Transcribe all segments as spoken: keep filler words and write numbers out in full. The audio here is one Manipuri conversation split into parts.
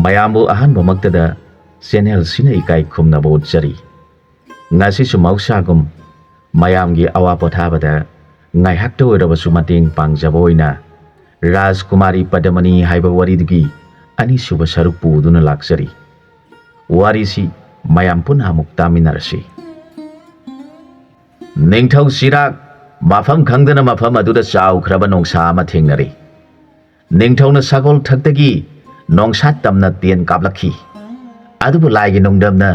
ꯃꯌꯥꯝꯕꯨ ꯑꯍꯥꯟꯕꯃꯛꯇꯗ ꯆꯦꯅꯦꯜꯁꯤꯅ ꯏꯀꯥꯏ ꯈꯨꯝꯅꯕ ꯎꯠꯆꯔꯤ꯫ ꯉꯁꯤꯁꯨ ꯃꯍꯧꯁꯥꯒꯨꯝ ꯃꯌꯥꯝꯒꯤ ꯑꯋꯥ ꯄꯣꯊꯥꯕꯗ ꯉꯥꯏꯍꯥꯛꯇ ꯑꯣꯏꯔꯕꯁꯨ ꯃꯇꯦꯡ ꯄꯥꯡꯖꯕ ꯑꯣꯏꯅ ꯔꯥꯖꯀꯨꯃꯥꯔꯤ ꯄꯗꯃꯅꯤ ꯍꯥꯏꯕ ꯋꯥꯔꯤꯗꯨꯒꯤ ꯑꯅꯤꯁꯨꯕ ꯁꯔꯨꯛ ꯄꯨꯗꯨꯅ ꯂꯥꯛꯆꯔꯤ꯫ ꯋꯥꯔꯤꯁꯤ ꯃꯌꯥꯝ ꯄꯨꯟꯅ ꯑꯃꯨꯛ ꯇꯥꯃꯤꯟꯅꯔꯁꯤ꯫ ꯅꯤꯡꯊꯧ ꯆꯤꯔꯥꯛ ꯃꯐꯝ ꯈꯪꯗꯅ ꯃꯐꯝ ꯑꯗꯨꯗ ꯆꯥꯎꯈ꯭ꯔꯕ ꯅꯣꯡꯁꯥ ꯑꯃ ꯊꯦꯡꯅꯔꯦ꯫ ꯅꯤꯡꯊꯧꯅ ꯁꯒꯣꯜ ꯊꯛꯇꯒꯤ ꯅꯣꯡꯁꯥ ꯇꯝꯅ ꯇꯦꯟ ꯀꯥꯞꯂꯛꯈꯤ꯫ ꯑꯗꯨꯕꯨ ꯂꯥꯏꯒꯤ ꯅꯨꯡꯗꯝꯅ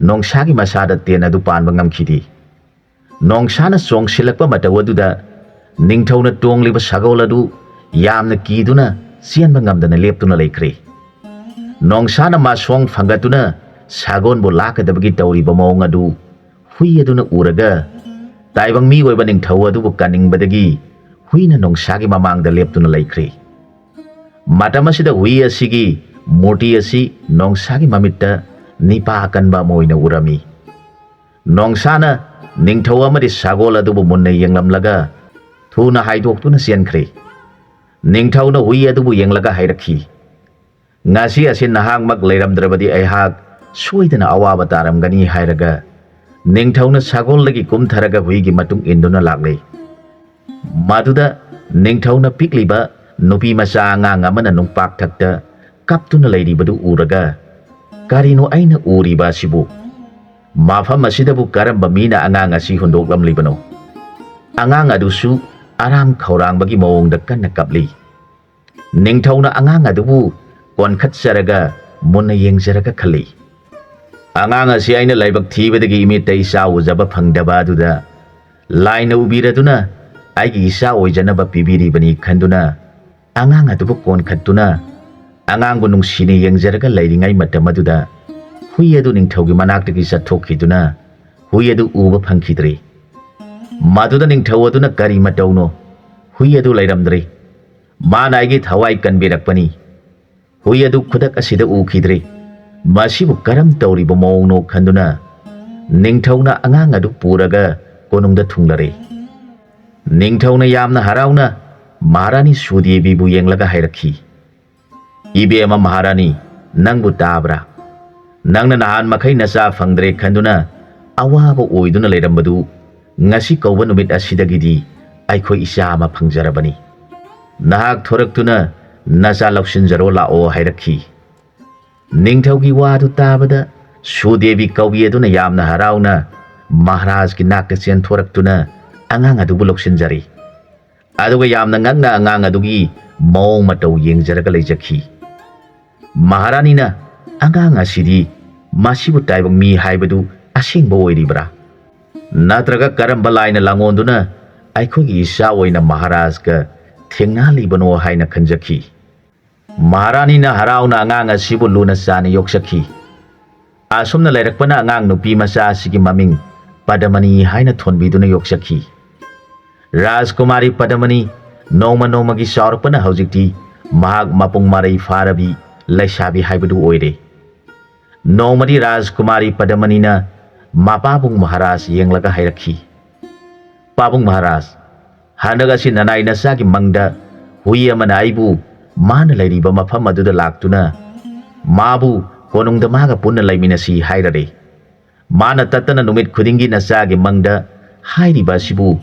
ꯅꯣꯡꯁꯥꯒꯤ ꯃꯁꯥꯗ ꯇꯦꯟ ꯑꯗꯨ ꯄꯥꯟꯕ ꯉꯝꯈꯤꯗꯦ꯫ ꯅꯣꯡꯁꯥꯅ ꯆꯣꯡꯁꯤꯜꯂꯛꯄ ꯃꯇꯧ ꯑꯗꯨꯗ ꯅꯤꯡꯊꯧꯅ ꯇꯣꯡꯂꯤꯕ ꯁꯒꯣꯜ ꯑꯗꯨ ꯌꯥꯝꯅ ꯀꯤꯗꯨꯅ ꯆꯦꯟꯕ ꯉꯝꯗꯅ ꯂꯦꯞꯇꯨꯅ ꯂꯩꯈ꯭ꯔꯦ꯫ ꯅꯣꯡꯁꯥꯅ ꯃꯥꯁꯣꯡ ꯐꯪꯒꯠꯇꯨꯅ ꯁꯒꯣꯜꯕꯨ ꯂꯥꯛꯀꯗꯕꯒꯤ ꯇꯧꯔꯤꯕ ꯃꯑꯣꯡ ꯑꯗꯨ ꯍꯨꯏ ꯑꯗꯨꯅ ꯎꯔꯒ ꯇꯥꯏꯕꯪ ꯃꯤꯑꯣꯏꯕ ꯅꯤꯡꯊꯧ ꯑꯗꯨꯕꯨ ꯀꯟꯅꯤꯡꯕꯗꯒꯤ ꯍꯨꯏꯅ ꯅꯣꯡꯁꯥꯒꯤ ꯃꯃꯥꯡꯗ ꯂꯦꯞꯇꯨꯅ ꯂꯩꯈ꯭ꯔꯦ꯫ ꯃꯇꯝ ꯑꯁꯤꯗ ꯍꯨꯏ ꯑꯁꯤꯒꯤ ꯃꯨꯔꯇꯤ ꯑꯁꯤ ꯅꯣꯡꯁꯥꯒꯤ ꯃꯃꯤꯠꯇ ꯅꯤꯄꯥ ꯑꯀꯟꯕ ꯑꯃ ꯑꯣꯏꯅ ꯎꯔꯝꯃꯤ꯫ ꯅꯣꯡꯁꯥꯅ ꯅꯤꯡꯊꯧ ꯑꯃꯗꯤ ꯁꯒꯣꯜ ꯑꯗꯨꯕꯨ ꯃꯨꯟꯅ ꯌꯦꯡꯂꯝꯂꯒ ꯊꯨꯅ ꯍꯥꯏꯗꯣꯛꯇꯨꯅ ꯆꯦꯟꯈ꯭ꯔꯦ꯫ ꯅꯤꯡꯊꯧꯅ ꯍꯨꯏ ꯑꯗꯨꯕꯨ ꯌꯦꯡꯂꯒ ꯍꯥꯏꯔꯛꯈꯤ, "ꯉꯁꯤ ꯑꯁꯤ ꯅꯍꯥꯛꯃꯛ ꯂꯩꯔꯝꯗ꯭ꯔꯕꯗꯤ ꯑꯩꯍꯥꯛ ꯁꯣꯏꯗꯅ ꯑꯋꯥꯕ ꯇꯥꯔꯝꯒꯅꯤ" ꯍꯥꯏꯔꯒ ꯅꯤꯡꯊꯧꯅ ꯁꯒꯣꯜꯗꯒꯤ ꯀꯨꯝꯊꯔꯒ ꯍꯨꯏꯒꯤ ꯃꯇꯨꯡ ꯏꯟꯗꯨꯅ ꯂꯥꯛꯂꯦ꯫ ꯃꯗꯨꯗ ꯅꯤꯡꯊꯧꯅ ꯄꯤꯛꯂꯤꯕ ꯅꯨꯄꯤ ꯃꯆꯥ ꯑꯉꯥꯡ ꯑꯃꯅ ꯅꯨꯡꯄꯥꯛꯊꯛꯇ ꯀꯞꯇꯨꯅ ꯂꯩꯔꯤꯕꯗꯨ ꯎꯔꯒ, "ꯀꯔꯤꯅꯣ ꯑꯩꯅ ꯎꯔꯤꯕ ꯑꯁꯤꯕꯨ? ꯃꯐꯝ ꯑꯁꯤꯗꯕꯨ ꯀꯔꯝꯕ ꯃꯤꯅ ꯑꯉꯥꯡ ꯑꯁꯤ ꯍꯨꯟꯗꯣꯛꯂꯝꯂꯤꯕꯅꯣ?" ꯑꯉꯥꯡ ꯑꯗꯨꯁꯨ ꯑꯔꯥꯝ ꯈꯧꯔꯥꯡꯕꯒꯤ ꯃꯑꯣꯡꯗ ꯀꯟꯅ ꯀꯞꯂꯤ꯫ ꯅꯤꯡꯊꯧꯅ ꯑꯉꯥꯡ ꯑꯗꯨꯕꯨ ꯀꯣꯟꯈꯠꯆꯔꯒ ꯃꯨꯟꯅ ꯌꯦꯡꯖꯔꯒ ꯈꯜꯂꯤ, "ꯑꯉꯥꯡ ꯑꯁꯤ ꯑꯩꯅ ꯂꯥꯏꯕꯛ ꯊꯤꯕꯗꯒꯤ ꯏꯃꯤꯠꯇ ꯏꯆꯥ ꯎꯖꯕ ꯐꯪꯗꯕ ꯑꯗꯨꯗ ꯂꯥꯏꯅ ꯎꯕꯤꯔꯗꯨꯅ ꯑꯩꯒꯤ ꯏꯆꯥ ꯑꯣꯏꯖꯅꯕ ꯄꯤꯕꯤꯔꯤꯕꯅꯤ" ꯈꯟꯗꯨꯅ ꯑꯉꯥꯡ ꯑꯗꯨꯕꯨ ꯀꯣꯟꯈꯠꯇꯨꯅ ꯑꯉꯥꯡꯕꯨ ꯅꯨꯡꯁꯤꯅ ꯌꯦꯡꯖꯔꯒ ꯂꯩꯔꯤꯉꯩ ꯃꯇꯝ ꯑꯗꯨꯗ ꯍꯨꯏ ꯑꯗꯨ ꯅꯤꯡꯊꯧꯒꯤ ꯃꯅꯥꯛꯇꯒꯤ ꯆꯠꯊꯣꯛꯈꯤꯗꯨꯅ ꯍꯨꯏ ꯑꯗꯨ ꯎꯕ ꯐꯪꯈꯤꯗ꯭ꯔꯦ꯫ ꯃꯗꯨꯗ ꯅꯤꯡꯊꯧ ꯑꯗꯨꯅ ꯀꯔꯤ ꯃꯇꯧꯅꯣ ꯍꯨꯏ ꯑꯗꯨ ꯂꯩꯔꯝꯗ꯭ꯔꯦ꯫ ꯃꯥꯅ ꯑꯩꯒꯤ ꯊꯋꯥꯏ ꯀꯟꯕꯤꯔꯛꯄꯅꯤ꯫ ꯍꯨꯏ ꯑꯗꯨ ꯈꯨꯗꯛ ꯑꯁꯤꯗ ꯎꯈꯤꯗ꯭ꯔꯦ꯫ ꯃꯁꯤꯕꯨ ꯀꯔꯝ ꯇꯧꯔꯤꯕ ꯃꯑꯣꯡꯅꯣ ꯈꯟꯗꯨꯅ ꯅꯤꯡꯊꯧꯅ ꯑꯉꯥꯡ ꯑꯗꯨ ꯄꯨꯔꯒ ꯀꯣꯅꯨꯡꯗ ꯊꯨꯡꯂꯔꯦ꯫ ꯅꯤꯡꯊꯧꯅ ꯌꯥꯝꯅ ꯍꯔꯥꯎꯅ ꯃꯍꯥꯔꯥꯅꯤ ꯁꯨꯗꯦꯕꯤꯕꯨ ꯌꯦꯡꯂꯒ ꯍꯥꯏꯔꯛꯈꯤ, "ꯏꯕꯦꯝꯃ ꯃꯍꯥꯔꯥꯅꯤ, ꯅꯪꯕꯨ ꯇꯥꯕ꯭ꯔꯥ? ꯅꯪꯅ ꯅꯍꯥꯟ ꯃꯈꯩ ꯅꯆꯥ ꯐꯪꯗ꯭ꯔꯦ ꯈꯟꯗꯨꯅ ꯑꯋꯥꯕ ꯑꯣꯏꯗꯨꯅ ꯂꯩꯔꯝꯕꯗꯨ ꯉꯁꯤ ꯀꯧꯕ ꯅꯨꯃꯤꯠ ꯑꯁꯤꯗꯒꯤꯗꯤ ꯑꯩꯈꯣꯏ ꯏꯆꯥ ꯑꯃ ꯐꯪꯖꯔꯕꯅꯤ꯫ ꯅꯍꯥꯛ ꯊꯣꯔꯛꯇꯨꯅ ꯅꯆꯥ ꯂꯧꯁꯤꯟꯖꯔꯣ ꯂꯥꯛꯑꯣ ꯍꯥꯏꯔꯛꯈꯤ꯫ ꯅꯤꯡꯊꯧꯒꯤ ꯋꯥꯗꯨ ꯇꯥꯕꯗ ꯁꯨꯗꯦꯕꯤ ꯀꯧꯕꯤ ꯑꯗꯨꯅ ꯌꯥꯝꯅ ꯍꯔꯥꯎꯅ ꯃꯍꯥꯔꯥꯖꯀꯤ ꯅꯥꯛꯇ ꯆꯦꯟꯊꯣꯔꯛꯇꯨꯅ ꯑꯉꯥꯡ ꯑꯗꯨꯕꯨ ꯂꯧꯁꯤꯟꯖꯔꯦ꯫ ꯑꯗꯨꯒ ꯌꯥꯝꯅ ꯉꯛꯅ ꯑꯉꯥꯡ ꯑꯗꯨꯒꯤ ꯃꯑꯣꯡ ꯃꯇꯧ ꯌꯦꯡꯖꯔꯒ ꯂꯩꯖꯈꯤ꯫ ꯃꯍꯥꯔꯥꯅꯤꯅ, "ꯑꯉꯥꯡ ꯑꯁꯤꯗꯤ ꯃꯁꯤꯕꯨ ꯇꯥꯏꯕꯪ ꯃꯤ ꯍꯥꯏꯕꯗꯨ ꯑꯁꯦꯡꯕ ꯑꯣꯏꯔꯤꯕ꯭ꯔꯥ? ꯅꯠꯇ꯭ꯔꯒ ꯀꯔꯝꯕ ꯂꯥꯏꯅ ꯂꯥꯡꯑꯣꯟꯗꯨꯅ ꯑꯩꯈꯣꯏꯒꯤ ꯏꯆꯥ ꯑꯣꯏꯅ ꯃꯍꯥꯔꯥꯖꯒ ꯊꯦꯡꯅꯍꯜꯂꯤꯕꯅꯣ?" ꯍꯥꯏꯅ ꯈꯟꯖꯈꯤ꯫ ꯃꯍꯥꯔꯥꯅꯤꯅ ꯍꯔꯥꯎꯅ ꯑꯉꯥꯡ ꯑꯁꯤꯕꯨ ꯂꯨꯅ ꯆꯥꯅ ꯌꯣꯛꯆꯈꯤ꯫ ꯑꯁꯨꯝꯅ ꯂꯩꯔꯛꯄꯅ ꯑꯉꯥꯡ ꯅꯨꯄꯤ ꯃꯆꯥ ꯑꯁꯤꯒꯤ ꯃꯃꯤꯡ ꯄꯗꯃꯅꯤ ꯍꯥꯏꯅ ꯊꯣꯟꯕꯤꯗꯨꯅ ꯌꯣꯛꯆꯈꯤ꯫ ꯔꯥꯖꯀꯨꯃꯥꯔꯤ ꯄꯗꯃꯅꯤ ꯅꯣꯡꯃ ꯅꯣꯡꯃꯒꯤ ꯆꯥꯎꯔꯛꯄꯅ ꯍꯧꯖꯤꯛꯇꯤ ꯃꯍꯥꯛ ꯃꯄꯨꯡ ꯃꯔꯩ ꯐꯥꯔꯕꯤ ꯂꯩꯁꯥꯕꯤ ꯍꯥꯏꯕꯗꯨ ꯑꯣꯏꯔꯦ꯫ ꯅꯣꯡꯃꯗꯤ ꯔꯥꯖꯀꯨꯃꯥꯔꯤ ꯄꯗꯃꯅꯤꯅ ꯃꯄꯥꯕꯨꯡ ꯃꯍꯥꯔꯥꯖ ꯌꯦꯡꯂꯒ ꯍꯥꯏꯔꯛꯈꯤ, "ꯄꯥꯕꯨꯡ ꯃꯍꯥꯔꯥꯖ, ꯍꯟꯗꯛ ꯑꯁꯤ ꯅꯅꯥꯏ ꯅꯆꯥꯒꯤ ꯃꯪꯗ ꯍꯨꯏ ꯑꯃꯅ ꯑꯩꯕꯨ ꯃꯥꯅ ꯂꯩꯔꯤꯕ ꯃꯐꯝ ꯑꯗꯨꯗ ꯂꯥꯛꯇꯨꯅ ꯃꯥꯕꯨ ꯀꯣꯅꯨꯡꯗ ꯃꯥꯒ ꯄꯨꯟꯅ ꯂꯩꯃꯤꯟꯅꯁꯤ ꯍꯥꯏꯔꯔꯦ꯫ ꯃꯥꯅ ꯇꯠꯇꯅ ꯅꯨꯃꯤꯠ ꯈꯨꯗꯤꯡꯒꯤ ꯅꯆꯥꯒꯤ ꯃꯪꯗ ꯍꯥꯏꯔꯤꯕ ꯑꯁꯤꯕꯨ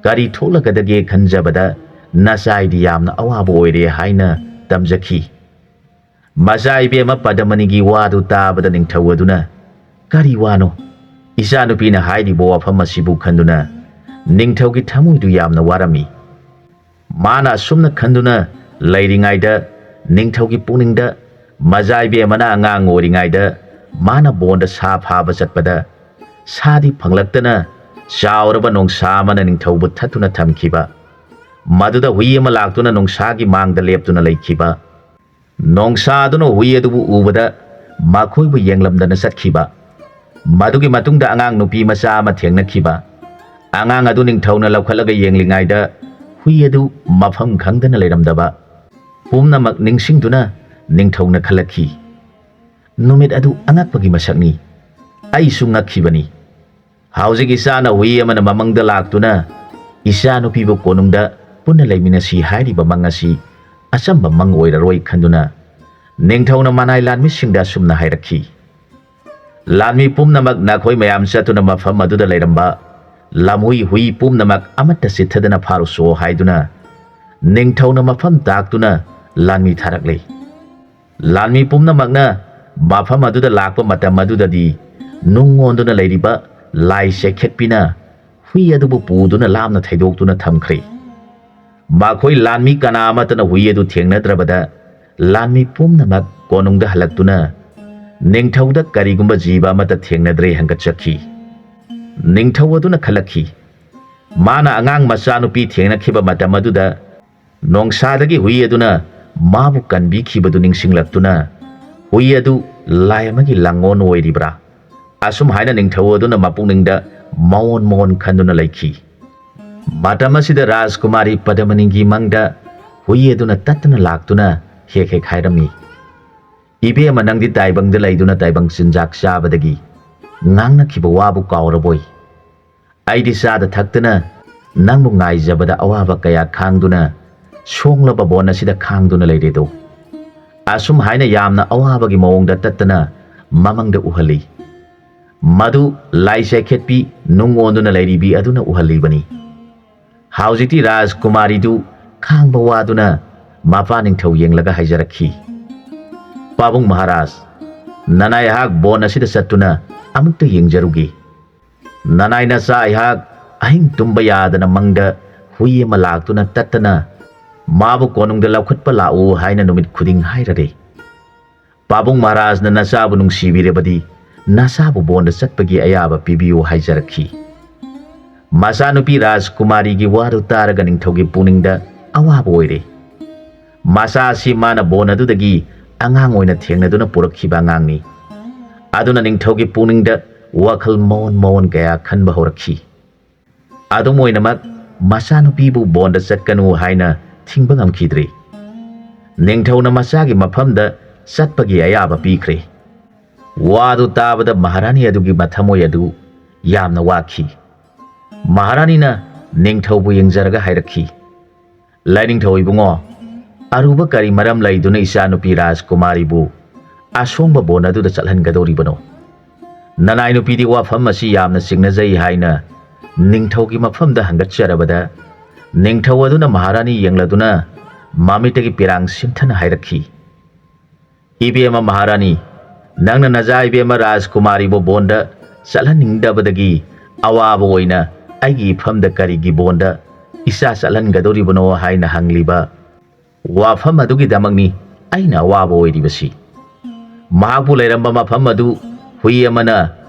ꯀꯔꯤ ꯊꯣꯛꯂꯒꯗꯒꯦ ꯈꯟꯖꯕꯗ ꯅꯆꯥꯏꯗꯤ ꯌꯥꯝꯅ ꯑꯋꯥꯕ ꯑꯣꯏꯔꯦ" ꯍꯥꯏꯅ ꯇꯝꯖꯈꯤ꯫ ꯃꯆꯥ ꯏꯕꯦꯝꯃ ꯄꯗꯃꯅꯤꯒꯤ ꯋꯥꯗꯨ ꯇꯥꯕꯗ ꯅꯤꯡꯊꯧ ꯑꯗꯨꯅ, "ꯀꯔꯤ ꯋꯥꯅꯣ? ꯏꯆꯥꯅꯨꯄꯤꯅ ꯍꯥꯏꯔꯤꯕ ꯋꯥꯐꯝ ꯑꯁꯤꯕꯨ?" ꯈꯟꯗꯨꯅ ꯅꯤꯡꯊꯧꯒꯤ ꯊꯃꯣꯏꯗꯨ ꯌꯥꯝꯅ ꯋꯥꯔꯝꯃꯤ꯫ ꯃꯥꯅ ꯑꯁꯨꯝꯅ ꯈꯟꯗꯨꯅ ꯂꯩꯔꯤꯉꯩꯗ ꯅꯤꯡꯊꯧꯒꯤ ꯄꯨꯛꯅꯤꯡꯗ ꯃꯆꯥ ꯏꯕꯦꯝꯃꯅ ꯑꯉꯥꯡ ꯑꯣꯏꯔꯤꯉꯩꯗ ꯃꯥꯅ ꯕꯣꯟꯗ ꯁꯥ ꯐꯥꯕ ꯆꯠꯄꯗ ꯁꯥꯗꯤ ꯐꯪꯂꯛꯇꯅ ꯆꯥꯎꯔꯕ ꯅꯣꯡꯁꯥ ꯑꯃꯅ ꯅꯤꯡꯊꯧꯕꯨ ꯊꯠꯇꯨꯅ ꯊꯝꯈꯤꯕ꯫ ꯃꯗꯨꯗ ꯍꯨꯏ ꯑꯃ ꯂꯥꯛꯇꯨꯅ ꯅꯣꯡꯁꯥꯒꯤ ꯃꯥꯡꯗ ꯂꯦꯞꯇꯨꯅ ꯂꯩꯈꯤꯕ꯫ ꯅꯣꯡꯁꯥ ꯑꯗꯨꯅ ꯍꯨꯏ ꯑꯗꯨꯕꯨ ꯎꯕꯗ ꯃꯈꯣꯏꯕꯨ ꯌꯦꯡꯂꯝꯗꯅ ꯆꯠꯈꯤꯕ꯫ ꯃꯗꯨꯒꯤ ꯃꯇꯨꯡꯗ ꯑꯉꯥꯡ ꯅꯨꯄꯤ ꯃꯆꯥ ꯑꯃ ꯊꯦꯡꯅꯈꯤꯕ꯫ ꯑꯉꯥꯡ ꯑꯗꯨ ꯅꯤꯡꯊꯧꯅ ꯂꯧꯈꯠꯂꯒ ꯌꯦꯡꯂꯤꯉꯩꯗ ꯍꯨꯏ ꯑꯗꯨ ꯃꯐꯝ ꯈꯪꯗꯅ ꯂꯩꯔꯝꯗꯕ꯫ ꯄꯨꯝꯅꯃꯛ ꯅꯤꯡꯁꯤꯡꯗꯨꯅ ꯅꯤꯡꯊꯧꯅ ꯈꯜꯂꯛꯈꯤ, "ꯅꯨꯃꯤꯠ ꯑꯗꯨ ꯑꯉꯛꯄꯒꯤ ꯃꯁꯛꯅꯤ꯫ ꯑꯩꯁꯨ ꯉꯛꯈꯤꯕꯅꯤ꯫ ꯍꯧꯖꯤꯛ ꯏꯆꯥꯅ ꯍꯨꯏ ꯑꯃꯅ ꯃꯃꯪꯗ ꯂꯥꯛꯇꯨꯅ ꯏꯆꯥ ꯅꯨꯄꯤꯕꯨ ꯀꯣꯅꯨꯡꯗ ꯄꯨꯟꯅ ꯂꯩꯃꯤꯟꯅꯁꯤ ꯍꯥꯏꯔꯤꯕ ꯃꯪ ꯑꯁꯤ ꯑꯆꯝꯕ ꯃꯪ ꯑꯣꯏꯔꯔꯣꯏ" ꯈꯟꯗꯨꯅ ꯅꯤꯡꯊꯧꯅ ꯃꯅꯥꯏ ꯂꯥꯟꯃꯤꯁꯤꯡꯗ ꯑꯁꯨꯝꯅ ꯍꯥꯏꯔꯛꯈꯤ, "ꯂꯥꯟꯃꯤ ꯄꯨꯝꯅꯃꯛ, ꯅꯈꯣꯏ ꯃꯌꯥꯝ ꯆꯠꯇꯨꯅ ꯃꯐꯝ ꯑꯗꯨꯗ ꯂꯩꯔꯝꯕ ꯂꯝꯍꯨꯏ ꯍꯨꯏ ꯄꯨꯝꯅꯃꯛ ꯑꯃꯠꯇ ꯆꯤꯠꯊꯗꯅ ꯐꯥꯔꯨꯆꯣ" ꯍꯥꯏꯗꯨꯅ ꯅꯤꯡꯊꯧꯅ ꯃꯐꯝ ꯇꯥꯛꯇꯨꯅ ꯂꯥꯟꯃꯤ ꯊꯥꯔꯛꯂꯦ꯫ ꯂꯥꯟꯃꯤ ꯄꯨꯝꯅꯃꯛꯅ ꯃꯐꯝ ꯑꯗꯨꯗ ꯂꯥꯛꯄ ꯃꯇꯝ ꯑꯗꯨꯗꯗꯤ ꯅꯨꯡ ꯑꯣꯟꯗꯨꯅ ꯂꯩꯔꯤꯕ ꯂꯥꯏ ꯆꯩꯈꯦꯠꯄꯤꯅ ꯍꯨꯏ ꯑꯗꯨꯕꯨ ꯄꯨꯗꯨꯅ ꯂꯥꯞꯅ ꯊꯩꯗꯣꯛꯇꯨꯅ ꯊꯝꯈ꯭ꯔꯦ꯫ ꯃꯈꯣꯏ ꯂꯥꯟꯃꯤ ꯀꯅꯥ ꯑꯃꯠꯇꯅ ꯍꯨꯏ ꯑꯗꯨ ꯊꯦꯡꯅꯗ꯭ꯔꯕꯗ ꯂꯥꯟꯃꯤ ꯄꯨꯝꯅꯃꯛ ꯀꯣꯅꯨꯡꯗ ꯍꯜꯂꯛꯇꯨꯅ ꯅꯤꯡꯊꯧꯗ ꯀꯔꯤꯒꯨꯝꯕ ꯖꯤꯕ ꯑꯃꯠꯇ ꯊꯦꯡꯅꯗ꯭ꯔꯦ ꯍꯪꯒꯠꯆꯈꯤ꯫ ꯅꯤꯡꯊꯧ ꯑꯗꯨꯅ ꯈꯜꯂꯛꯈꯤ, ꯃꯥꯅ ꯑꯉꯥꯡ ꯃꯆꯥꯅꯨꯄꯤ ꯊꯦꯡꯅꯈꯤꯕ ꯃꯇꯝ ꯑꯗꯨꯗ ꯅꯣꯡꯁꯥꯗꯒꯤ ꯍꯨꯏ ꯑꯗꯨꯅ ꯃꯥꯕꯨ ꯀꯟꯕꯤꯈꯤꯕꯗꯨ ꯅꯤꯡꯁꯤꯡꯂꯛꯇꯨꯅ ꯍꯨꯏ ꯑꯗꯨ ꯂꯥꯏ ꯑꯃꯒꯤ ꯂꯥꯡꯑꯣꯟ ꯑꯣꯏꯔꯤꯕ꯭ꯔꯥ? ꯑꯁꯨꯝ ꯍꯥꯏꯅ ꯅꯤꯡꯊꯧ ꯑꯗꯨꯅ ꯃꯄꯨꯛꯅꯤꯡꯗ ꯃꯑꯣꯟ ꯃꯑꯣꯟ ꯈꯟꯗꯨꯅ ꯂꯩꯈꯤ꯫ ꯃꯇꯝ ꯑꯁꯤꯗ ꯔꯥꯖꯀꯨꯃꯥꯔꯤ ꯄꯗꯃꯅꯤꯒꯤ ꯃꯪꯗ ꯍꯨꯏ ꯑꯗꯨꯅ ꯇꯠꯇꯅ ꯂꯥꯛꯇꯨꯅ ꯍꯦꯛ ꯍꯦꯛ ꯍꯥꯏꯔꯝꯃꯤ, "ꯏꯕꯦꯝꯃ, ꯅꯪꯗꯤ ꯇꯥꯏꯕꯪꯗ ꯂꯩꯗꯨꯅ ꯇꯥꯏꯕꯪ ꯆꯤꯟꯖꯥꯛ ꯆꯥꯕꯗꯒꯤ ꯉꯥꯡꯅꯈꯤꯕ ꯋꯥꯕꯨ ꯀꯥꯎꯔꯕꯣꯏ? ꯑꯩꯗꯤ ꯆꯥꯗ ꯊꯛꯇꯅ ꯅꯪꯕꯨ ꯉꯥꯏꯖꯕꯗ ꯑꯋꯥꯕ ꯀꯌꯥ ꯈꯥꯡꯗꯨꯅ ꯁꯣꯡꯂꯕ ꯕꯣꯟ ꯑꯁꯤꯗ ꯈꯥꯡꯗꯨꯅ ꯂꯩꯔꯦꯗꯣ"꯫ ꯑꯁꯨꯝ ꯍꯥꯏꯅ ꯌꯥꯝꯅ ꯑꯋꯥꯕꯒꯤ ꯃꯑꯣꯡꯗ ꯇꯠꯇꯅ ꯃꯃꯪꯗ ꯎꯍꯜꯂꯤ꯫ ꯃꯗꯨ ꯂꯥꯏ ꯆꯩꯈꯦꯠꯄꯤ ꯅꯨꯡ ꯑꯣꯟꯗꯨꯅ ꯂꯩꯔꯤꯕꯤ ꯑꯗꯨꯅ ꯎꯍꯜꯂꯤꯕꯅꯤ꯫ ꯍꯧꯖꯤꯛꯇꯤ ꯔꯥꯖꯀꯨꯃꯥꯔꯤꯗꯨ ꯈꯥꯡꯕ ꯋꯥꯗꯨꯅ ꯃꯄꯥ ꯅꯤꯡꯊꯧ ꯌꯦꯡꯂꯒ ꯍꯥꯏꯖꯔꯛꯈꯤ, "ꯄꯥꯕꯨꯡ ꯃꯍꯥꯔꯥꯖ, ꯅꯅꯥꯏ ꯑꯩꯍꯥꯛ ꯕꯣꯟ ꯑꯁꯤꯗ ꯆꯠꯇꯨꯅ ꯑꯃꯨꯛꯇ ꯌꯦꯡꯖꯔꯨꯒꯦ꯫ ꯅꯅꯥꯏ ꯅꯆꯥ ꯑꯩꯍꯥꯛ ꯑꯍꯤꯡ ꯇꯨꯝꯕ ꯌꯥꯗꯅ ꯃꯪꯗ ꯍꯨꯏ ꯑꯃ ꯂꯥꯛꯇꯨꯅ ꯇꯠꯇꯅ ꯃꯥꯕꯨ ꯀꯣꯅꯨꯡꯗ ꯂꯧꯈꯠꯄ ꯂꯥꯛꯎ ꯍꯥꯏꯅ ꯅꯨꯃꯤꯠ ꯈꯨꯗꯤꯡ ꯍꯥꯏꯔꯔꯦ꯫ ꯄꯥꯕꯨꯡ ꯃꯍꯥꯔꯥꯖꯅ ꯅꯆꯥꯕꯨ ꯅꯨꯡꯁꯤꯕꯤꯔꯕꯗꯤ ꯅꯆꯥꯕꯨ ꯕꯣꯟꯗ ꯆꯠꯄꯒꯤ ꯑꯌꯥꯕ ꯄꯤꯕꯤꯌꯨ" ꯍꯥꯏꯖꯔꯛꯈꯤ꯫ ꯃꯆꯥꯅꯨꯄꯤ ꯔꯥꯖꯀꯨꯃꯥꯔꯤꯒꯤ ꯋꯥꯗꯨ ꯇꯥꯔꯒ ꯅꯤꯡꯊꯧꯒꯤ ꯄꯨꯛꯅꯤꯡꯗ ꯑꯋꯥꯕ ꯑꯣꯏꯔꯦ꯫ ꯃꯆꯥ ꯑꯁꯤ ꯃꯥꯅ ꯕꯣꯟ ꯑꯗꯨꯗꯒꯤ ꯑꯉꯥꯡ ꯑꯣꯏꯅ ꯊꯦꯡꯅꯗꯨꯅ ꯄꯨꯔꯛꯈꯤꯕ ꯑꯉꯥꯡꯅꯤ꯫ ꯑꯗꯨꯅ ꯅꯤꯡꯊꯧꯒꯤ ꯄꯨꯛꯅꯤꯡꯗ ꯋꯥꯈꯜ ꯃꯑꯣꯟ ꯃꯑꯣꯟ ꯀꯌꯥ ꯈꯟꯕ ꯍꯧꯔꯛꯈꯤ꯫ ꯑꯗꯨꯝ ꯑꯣꯏꯅꯃꯛ, ꯃꯆꯥꯅꯨꯄꯤꯕꯨ ꯕꯣꯟꯗ ꯆꯠꯀꯅꯨ ꯍꯥꯏꯅ ꯊꯤꯡꯕ ꯉꯝꯈꯤꯗ꯭ꯔꯤ꯫ ꯅꯤꯡꯊꯧꯅ ꯃꯆꯥꯒꯤ ꯃꯐꯝꯗ ꯆꯠꯄꯒꯤ ꯑꯌꯥꯕ ꯄꯤꯈ꯭ꯔꯦ꯫ ꯋꯥꯗꯨ ꯇꯥꯕꯗ ꯃꯍꯥꯔꯥꯅꯤ ꯑꯗꯨꯒꯤ ꯃꯊꯃꯣꯏ ꯑꯗꯨ ꯌꯥꯝꯅ ꯋꯥꯈꯤ꯫ ꯃꯍꯥꯔꯥꯅꯤꯅ ꯅꯤꯡꯊꯧꯕꯨ ꯌꯦꯡꯖꯔꯒ ꯍꯥꯏꯔꯛꯈꯤ, "ꯂꯥꯏꯅꯤꯡꯊꯧ ꯏꯕꯨꯡꯉꯣ, ꯑꯔꯨꯕ ꯀꯔꯤ ꯃꯔꯝ ꯂꯩꯗꯨꯅ ꯏꯆꯥꯅꯨꯄꯤ ꯔꯥꯖꯀꯨꯃꯥꯔꯤꯕꯨ ꯑꯁꯣꯡꯕ ꯕꯣꯟ ꯑꯗꯨꯗ ꯆꯠꯍꯟꯒꯗꯧꯔꯤꯕꯅꯣ? ꯅꯅꯥꯏ ꯅꯨꯄꯤꯗꯤ ꯋꯥꯐꯝ ꯑꯁꯤ ꯌꯥꯝꯅ ꯆꯤꯡꯅꯖꯩ ꯍꯥꯏꯅ ꯅꯤꯡꯊꯧꯒꯤ ꯃꯐꯝꯗ ꯍꯪꯒꯠꯆꯔꯕꯗ, ꯅꯤꯡꯊꯧ ꯑꯗꯨꯅ ꯃꯍꯥꯔꯥꯅꯤ ꯌꯦꯡꯂꯗꯨꯅ ꯃꯃꯤꯠꯇꯒꯤ ꯄꯤꯔꯥꯡ ꯁꯤꯟꯊꯅ ꯍꯥꯏꯔꯛꯈꯤ, "ꯏꯕꯦꯝꯃ ꯃꯍꯥꯔꯥꯅꯤ, ꯅꯪꯅ ꯅꯆꯥ ꯏꯕꯦꯝꯃ ꯔꯥꯖꯀꯨꯃꯥꯔꯤꯕꯨ ꯕꯣꯟꯗ ꯆꯠꯍꯟꯅꯤꯡꯗꯕꯗꯒꯤ ꯑꯋꯥꯕ ꯑꯣꯏꯅ ꯑꯩꯒꯤ ꯏꯐꯝꯗ ꯀꯔꯤꯒꯤ ꯕꯣꯟꯗ ꯏꯆꯥ ꯆꯠꯍꯟꯒꯗꯧꯔꯤꯕꯅꯣ ꯍꯥꯏꯅ ꯍꯪꯂꯤꯕ ꯋꯥꯐꯝ ꯑꯗꯨꯒꯤꯗꯃꯛꯅꯤ ꯑꯩꯅ ꯑꯋꯥꯕ ꯑꯣꯏꯔꯤꯕꯁꯤ꯫ ꯃꯍꯥꯛꯄꯨ ꯂꯩꯔꯝꯕ ꯃꯐꯝ ꯑꯗꯨ ꯍꯨꯏ ꯑꯃꯅ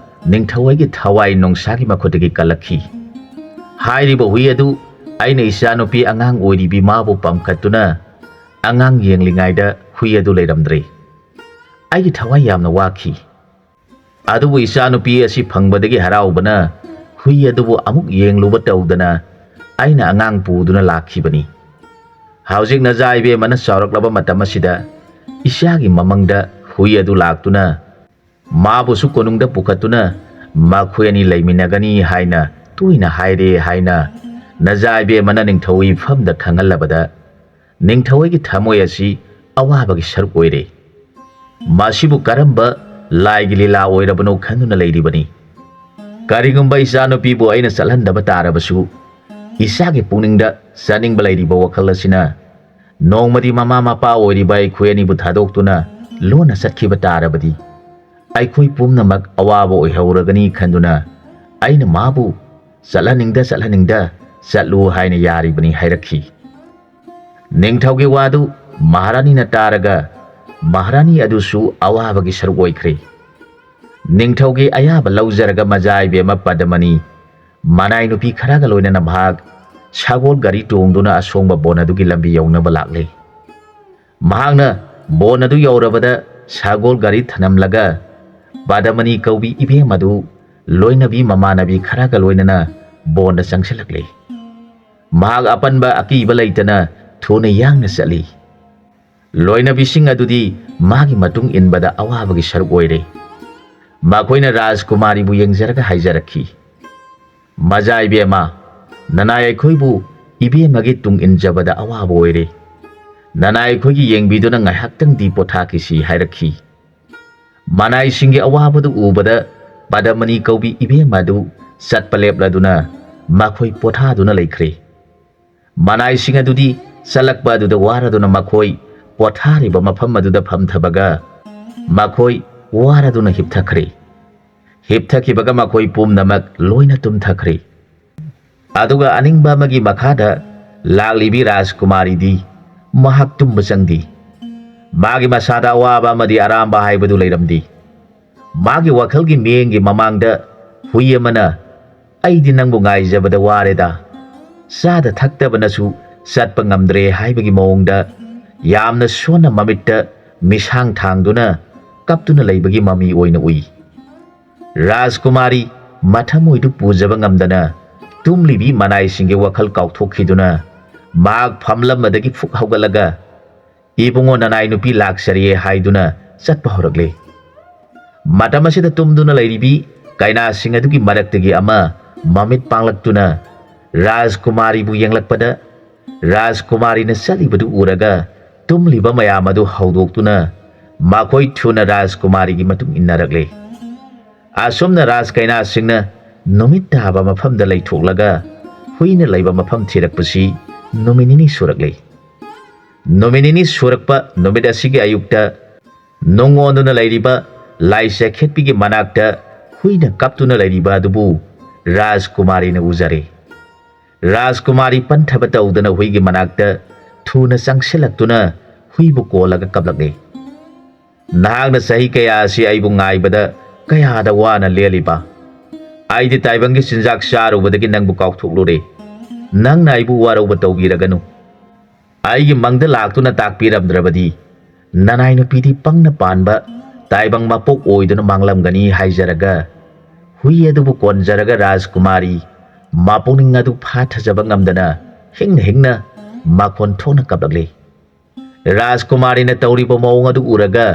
ꯅꯤꯡꯊꯧ ꯑꯩꯒꯤ ꯊꯋꯥꯏ ꯅꯣꯡꯁꯥꯒꯤ ꯃꯈꯨꯠꯇꯒꯤ ꯀꯜꯂꯛꯈꯤ꯫ ꯍꯥꯏꯔꯤꯕ ꯍꯨꯏ ꯑꯗꯨ ꯑꯩꯅ ꯏꯆꯥꯅꯨꯄꯤ ꯑꯉꯥꯡ ꯑꯣꯏꯔꯤꯕꯤ ꯃꯥꯕꯨ ꯄꯝꯈꯠꯇꯨꯅ ꯑꯉꯥꯡ ꯌꯦꯡꯂꯤꯉꯩꯗ ꯍꯨꯏ ꯑꯗꯨ ꯂꯩꯔꯝꯗ꯭ꯔꯦ꯫ ꯑꯩꯒꯤ ꯊꯋꯥꯏ ꯌꯥꯝꯅ ꯋꯥꯈꯤ꯫ ꯑꯗꯨꯕꯨ ꯏꯆꯥꯅꯨꯄꯤ ꯑꯁꯤ ꯐꯪꯕꯗꯒꯤ ꯍꯔꯥꯎꯕꯅ ꯍꯨꯏ ꯑꯗꯨꯕꯨ ꯑꯃꯨꯛ ꯌꯦꯡꯂꯨꯕ ꯇꯧꯗꯅ ꯑꯩꯅ ꯑꯉꯥꯡ ꯄꯨꯗꯨꯅ ꯂꯥꯛꯈꯤꯕꯅꯤ꯫ ꯍꯧꯖꯤꯛ ꯅꯆꯥ ꯏꯕꯦꯝꯃꯅ ꯆꯥꯎꯔꯛꯂꯕ ꯃꯇꯝ ꯑꯁꯤꯗ ꯏꯆꯥꯒꯤ ꯃꯃꯪꯗ ꯍꯨꯏ ꯑꯗꯨ ꯂꯥꯛꯇꯨꯅ ꯃꯥꯕꯨꯁꯨ ꯀꯣꯅꯨꯡꯗ ꯄꯨꯈꯠꯇꯨꯅ ꯃꯈꯣꯏ ꯑꯅꯤ ꯂꯩꯃꯤꯟꯅꯒꯅꯤ ꯍꯥꯏꯅ ꯇꯣꯏꯅ ꯍꯥꯏꯔꯦ" ꯍꯥꯏꯅ ꯅꯆꯥ ꯏꯕꯦꯝꯃꯅ ꯅꯤꯡꯊꯧ ꯏꯐꯝꯗ ꯈꯪꯍꯜꯂꯕꯗ, ꯅꯤꯡꯊꯧ ꯑꯩꯒꯤ ꯊꯃꯣꯏ ꯑꯁꯤ ꯑꯋꯥꯕꯒꯤ ꯁꯔꯨꯛ ꯑꯣꯏꯔꯦ꯫ ꯃꯁꯤꯕꯨ ꯀꯔꯝꯕ ꯂꯥꯏꯒꯤ ꯂꯤꯂꯥ ꯑꯣꯏꯔꯕꯅꯣ ꯈꯟꯗꯨꯅ ꯂꯩꯔꯤꯕꯅꯤ꯫ ꯀꯔꯤꯒꯨꯝꯕ ꯏꯆꯥꯅꯨꯄꯤꯕꯨ ꯑꯩꯅ ꯆꯠꯍꯟꯗꯕ ꯇꯥꯔꯕꯁꯨ, ꯏꯆꯥꯒꯤ ꯄꯨꯛꯅꯤꯡꯗ ꯆꯠꯅꯤꯡꯕ ꯂꯩꯔꯤꯕ ꯋꯥꯈꯜ ꯑꯁꯤꯅ ꯅꯣꯡꯃꯗꯤ ꯃꯃꯥ ꯃꯄꯥ ꯑꯣꯏꯔꯤꯕ ꯑꯩꯈꯣꯏ ꯑꯅꯤꯕꯨ ꯊꯥꯗꯣꯛꯇꯨꯅ ꯂꯣꯟꯅ ꯆꯠꯈꯤꯕ ꯇꯥꯔꯕꯗꯤ, ꯑꯩꯈꯣꯏ ꯄꯨꯝꯅꯃꯛ ꯑꯋꯥꯕ ꯑꯣꯏꯍꯧꯔꯒꯅꯤ ꯈꯟꯗꯨꯅ ꯑꯩꯅ ꯃꯥꯕꯨ ꯆꯠꯍꯟꯅꯤꯡꯗ ꯆꯠꯍꯟꯅꯤꯡꯗ ꯆꯠꯂꯨ ꯍꯥꯏꯅ ꯌꯥꯔꯤꯕꯅꯤ ꯍꯥꯏꯔꯛꯈꯤ꯫ ꯅꯤꯡꯊꯧꯒꯤ ꯋꯥꯗꯨ ꯃꯍꯥꯔꯥꯅꯤꯅ ꯇꯥꯔꯒ ꯃꯍꯥꯔꯥꯅꯤ ꯑꯗꯨꯁꯨ ꯑꯋꯥꯕꯒꯤ ꯁꯔꯨꯛ ꯑꯣꯏꯈ꯭ꯔꯦ꯫ ꯅꯤꯡꯊꯧꯒꯤ ꯑꯌꯥꯕ ꯂꯧꯖꯔꯒ ꯃꯖꯥ ꯏꯕꯦꯝꯃ ꯄꯗꯃꯅꯤ ꯃꯅꯥꯏ ꯅꯨꯄꯤ ꯈꯔꯒ ꯂꯣꯏꯅꯅ ꯃꯍꯥꯛ ꯁꯒꯣꯜ ꯒꯥꯔꯤ ꯇꯣꯡꯗꯨꯅ ꯑꯁꯣꯡꯕ ꯕꯣꯟ ꯑꯗꯨꯒꯤ ꯂꯝꯕꯤ ꯌꯧꯅꯕ ꯂꯥꯛꯂꯦ꯫ ꯃꯍꯥꯛꯅ ꯕꯣꯟ ꯑꯗꯨ ꯌꯧꯔꯕꯗ ꯁꯒꯣꯜ ꯒꯥꯔꯤ ꯊꯅꯝꯂꯒ ꯄꯗꯃꯅꯤ ꯀꯧꯕꯤ ꯏꯕꯦꯝ ꯑꯗꯨ ꯂꯣꯏꯅꯕꯤ ꯃꯃꯥꯟꯅꯕꯤ ꯈꯔꯒ ꯂꯣꯏꯅꯅ ꯕꯣꯟꯗ ꯆꯪꯁꯤꯜꯂꯛꯂꯦ꯫ ꯃꯍꯥꯛ ꯑꯄꯟꯕ ꯑꯀꯤꯕ ꯂꯩꯇꯅ ꯊꯨꯅ ꯌꯥꯡꯅ ꯆꯠꯂꯤ꯫ ꯂꯣꯏꯅꯕꯤꯁꯤꯡ ꯑꯗꯨꯗꯤ ꯃꯥꯒꯤ ꯃꯇꯨꯡ ꯏꯟꯕꯗ ꯑꯋꯥꯕꯒꯤ ꯁꯔꯨꯛ ꯑꯣꯏꯔꯦ꯫ ꯃꯈꯣꯏꯅ ꯔꯥꯖꯀꯨꯃꯥꯔꯤꯕꯨ ꯌꯦꯡꯖꯔꯒ ꯍꯥꯏꯖꯔꯛꯈꯤ, "ꯃꯖꯥ ꯏꯕꯦꯝꯃ, ꯅꯅꯥꯏ ꯑꯩꯈꯣꯏꯕꯨ ꯏꯕꯦꯝꯃꯒꯤ ꯇꯨꯡ ꯏꯟꯖꯕꯗ ꯑꯋꯥꯕ ꯑꯣꯏꯔꯦ꯫ "ꯅꯅꯥꯏ ꯑꯩꯈꯣꯏꯒꯤ ꯌꯦꯡꯕꯤꯗꯨꯅ ꯉꯥꯏꯍꯥꯛꯇꯪꯗꯤ ꯄꯣꯊꯥꯈꯤꯁꯤ" ꯍꯥꯏꯔꯛꯈꯤ꯫ ꯃꯅꯥꯏꯁꯤꯡꯒꯤ ꯑꯋꯥꯕꯗꯨ ꯎꯕꯗ ꯄꯗꯃꯅꯤ ꯀꯧꯕꯤ ꯏꯕꯦꯝꯃ ꯑꯗꯨ ꯆꯠꯄ ꯂꯦꯞꯂꯗꯨꯅ ꯃꯈꯣꯏ ꯄꯣꯊꯥꯗꯨꯅ ꯂꯩꯈ꯭ꯔꯦ꯫ ꯃꯅꯥꯏꯁꯤꯡ ꯑꯗꯨꯗꯤ ꯆꯠꯂꯛꯄ ꯑꯗꯨꯗ ꯋꯥꯔꯗꯨꯅ ꯃꯈꯣꯏ ꯄꯣꯊꯥꯔꯤꯕ ꯃꯐꯝ ꯑꯗꯨꯗ ꯐꯝꯊꯕꯒ ꯃꯈꯣꯏ ꯋꯥꯔꯗꯨꯅ ꯍꯤꯞꯊꯈ꯭ꯔꯦ꯫ ꯍꯤꯞꯊꯈꯤꯕꯒ ꯃꯈꯣꯏ ꯄꯨꯝꯅꯃꯛ ꯂꯣꯏꯅ ꯇꯨꯝꯊꯈ꯭ꯔꯦ꯫ ꯑꯗꯨꯒ ꯑꯅꯤꯡꯕ ꯑꯃꯒꯤ ꯃꯈꯥꯗ ꯂꯥꯛꯂꯤꯕꯤ ꯔꯥꯖꯀꯨꯃꯥꯔꯤꯗꯤ ꯃꯍꯥꯛ ꯇꯨꯝꯕ ꯆꯪꯗꯦ꯫ ꯃꯥꯒꯤ ꯃꯁꯥꯗ ꯑꯋꯥꯕ ꯑꯃꯗꯤ ꯑꯔꯥꯝꯕ ꯍꯥꯏꯕꯗꯨ ꯂꯩꯔꯝꯗꯦ꯫ ꯃꯥꯒꯤ ꯋꯥꯈꯜꯒꯤ ꯃꯤꯠꯌꯦꯡꯒꯤ ꯃꯃꯥꯡꯗ ꯍꯨꯏ ꯑꯃꯅ "ꯑꯩꯗꯤ ꯅꯪꯕꯨ ꯉꯥꯏꯖꯕꯗ ꯋꯥꯔꯦꯗ, ꯆꯥꯗ ꯊꯛꯇꯕꯅꯁꯨ ꯆꯠꯄ ꯉꯝꯗ꯭ꯔꯦ" ꯍꯥꯏꯕꯒꯤ ꯃꯑꯣꯡꯗ ꯌꯥꯝꯅ ꯁꯣꯟꯅ ꯃꯃꯤꯠꯇ ꯃꯤꯁꯥꯡ ꯊꯥꯡꯗꯨꯅ ꯀꯞꯇꯨꯅ ꯂꯩꯕꯒꯤ ꯃꯃꯤ ꯑꯣꯏꯅ ꯎꯏ꯫ ꯔꯥꯖꯀꯨꯃꯥꯔꯤ ꯃꯊꯃꯣꯏꯗꯨ ꯄꯨꯖꯕ ꯉꯝꯗꯅ ꯇꯨꯝꯂꯤꯕꯤ ꯃꯅꯥꯏꯁꯤꯡꯒꯤ ꯋꯥꯈꯜ ꯀꯥꯎꯊꯣꯛꯈꯤꯗꯨꯅ ꯃꯍꯥꯛ ꯐꯝꯂꯝꯕꯗꯒꯤ ꯐꯨꯛ ꯍꯧꯒꯠꯂꯒ "ꯏꯕꯨꯡꯉꯣ, ꯅꯅꯥꯏ ꯅꯨꯄꯤ ꯂꯥꯛꯆꯔꯤꯌꯦ" ꯍꯥꯏꯗꯨꯅ ꯆꯠꯄ ꯍꯧꯔꯛꯂꯦ꯫ ꯃꯇꯝ ꯑꯁꯤꯗ ꯇꯨꯝꯗꯨꯅ ꯂꯩꯔꯤꯕꯤ ꯀꯩꯅꯥꯁꯤꯡ ꯑꯗꯨꯒꯤ ꯃꯔꯛꯇꯒꯤ ꯑꯃ ꯃꯃꯤꯠ ꯄꯥꯡꯂꯛꯇꯨꯅ ꯔꯥꯖꯀꯨꯃꯥꯔꯤꯕꯨ ꯌꯦꯡꯂꯛꯄꯗ, ꯔꯥꯖꯀꯨꯃꯥꯔꯤꯅ ꯆꯠꯂꯤꯕꯗꯨ ꯎꯔꯒ ꯇꯨꯝꯂꯤꯕ ꯃꯌꯥꯝ ꯑꯗꯨ ꯍꯧꯗꯣꯛꯇꯨꯅ ꯃꯈꯣꯏ ꯊꯨꯅ ꯔꯥꯖꯀꯨꯃꯥꯔꯤꯒꯤ ꯃꯇꯨꯡ ꯏꯟꯅꯔꯛꯂꯦ꯫ ꯑꯁꯨꯝꯅ ꯔꯥꯖ ꯀꯩꯅꯥꯁꯤꯡꯅ ꯅꯨꯃꯤꯠ ꯇꯥꯕ ꯃꯐꯝꯗ ꯂꯩꯊꯣꯛꯂꯒ ꯍꯨꯏꯅ ꯂꯩꯕ ꯃꯐꯝ ꯊꯤꯔꯛꯄꯁꯤ ꯅꯨꯃꯤꯠ ꯅꯤꯅꯤ ꯁꯨꯔꯛꯂꯦ꯫ ꯅꯨꯃꯤꯠ ꯅꯤꯅꯤ ꯁꯨꯔꯛꯄ ꯅꯨꯃꯤꯠ ꯑꯁꯤꯒꯤ ꯑꯌꯨꯛꯇ ꯅꯨꯡ ꯑꯣꯟꯗꯨꯅ ꯂꯩꯔꯤꯕ ꯂꯥꯏ ꯆꯩꯈꯦꯠꯄꯤꯒꯤ ꯃꯅꯥꯛꯇ ꯍꯨꯏꯅ ꯀꯞꯇꯨꯅ ꯂꯩꯔꯤꯕ ꯑꯗꯨꯕꯨ ꯔꯥꯖꯀꯨꯃꯥꯔꯤꯅ ꯎꯖꯔꯦ꯫ ꯔꯥꯖꯀꯨꯃꯥꯔꯤ ꯄꯟꯊꯕ ꯇꯧꯗꯅ ꯍꯨꯏꯒꯤ ꯃꯅꯥꯛꯇ ꯊꯨꯅ ꯆꯪꯁꯤꯜꯂꯛꯇꯨꯅ ꯍꯨꯏꯕꯨ ꯀꯣꯜꯂꯒ ꯀꯞꯂꯛꯂꯦ꯫ "ꯅꯍꯥꯛꯅ ꯆꯍꯤ ꯀꯌꯥ ꯑꯁꯤ ꯑꯩꯕꯨ ꯉꯥꯏꯕꯗ ꯀꯌꯥꯗ ꯋꯥꯅ ꯂꯦꯜꯂꯤꯕ? ꯑꯩꯗꯤ ꯇꯥꯏꯕꯪꯒꯤ ꯆꯤꯟꯖꯥꯛ ꯆꯥꯔꯨꯕꯗꯒꯤ ꯅꯪꯕꯨ ꯀꯥꯎꯊꯣꯛꯂꯨꯔꯦ꯫ ꯅꯪꯅ ꯑꯩꯕꯨ ꯋꯥꯔꯧꯕ ꯇꯧꯕꯤꯔꯒꯅꯨ꯫ ꯑꯩꯒꯤ ꯃꯪꯗ ꯂꯥꯛꯇꯨꯅ ꯇꯥꯛꯄꯤꯔꯝꯗ꯭ꯔꯕꯗꯤ ꯅꯅꯥꯏ ꯅꯨꯄꯤꯗꯤ ꯄꯪꯅ ꯄꯥꯟꯕ ꯇꯥꯏꯕꯪ ꯃꯄꯣꯛ ꯑꯣꯏꯗꯨꯅ ꯃꯥꯡꯂꯝꯒꯅꯤ" ꯍꯥꯏꯖꯔꯒ ꯍꯨꯏ ꯑꯗꯨꯕꯨ ꯀꯣꯟꯖꯔꯒ ꯔꯥꯖꯀꯨꯃꯥꯔꯤ ꯃꯄꯨꯛꯅꯤꯡ ꯑꯗꯨ ꯐꯥꯊꯖꯕ ꯉꯝꯗꯅ ꯍꯤꯡꯅ ꯍꯤꯡꯅ ꯃꯈꯣꯟ ꯊꯣꯛꯅ ꯀꯞꯂꯛꯂꯤ꯫ ꯔꯥꯖꯀꯨꯃꯥꯔꯤꯅ ꯇꯧꯔꯤꯕ ꯃꯑꯣꯡ ꯑꯗꯨ ꯎꯔꯒ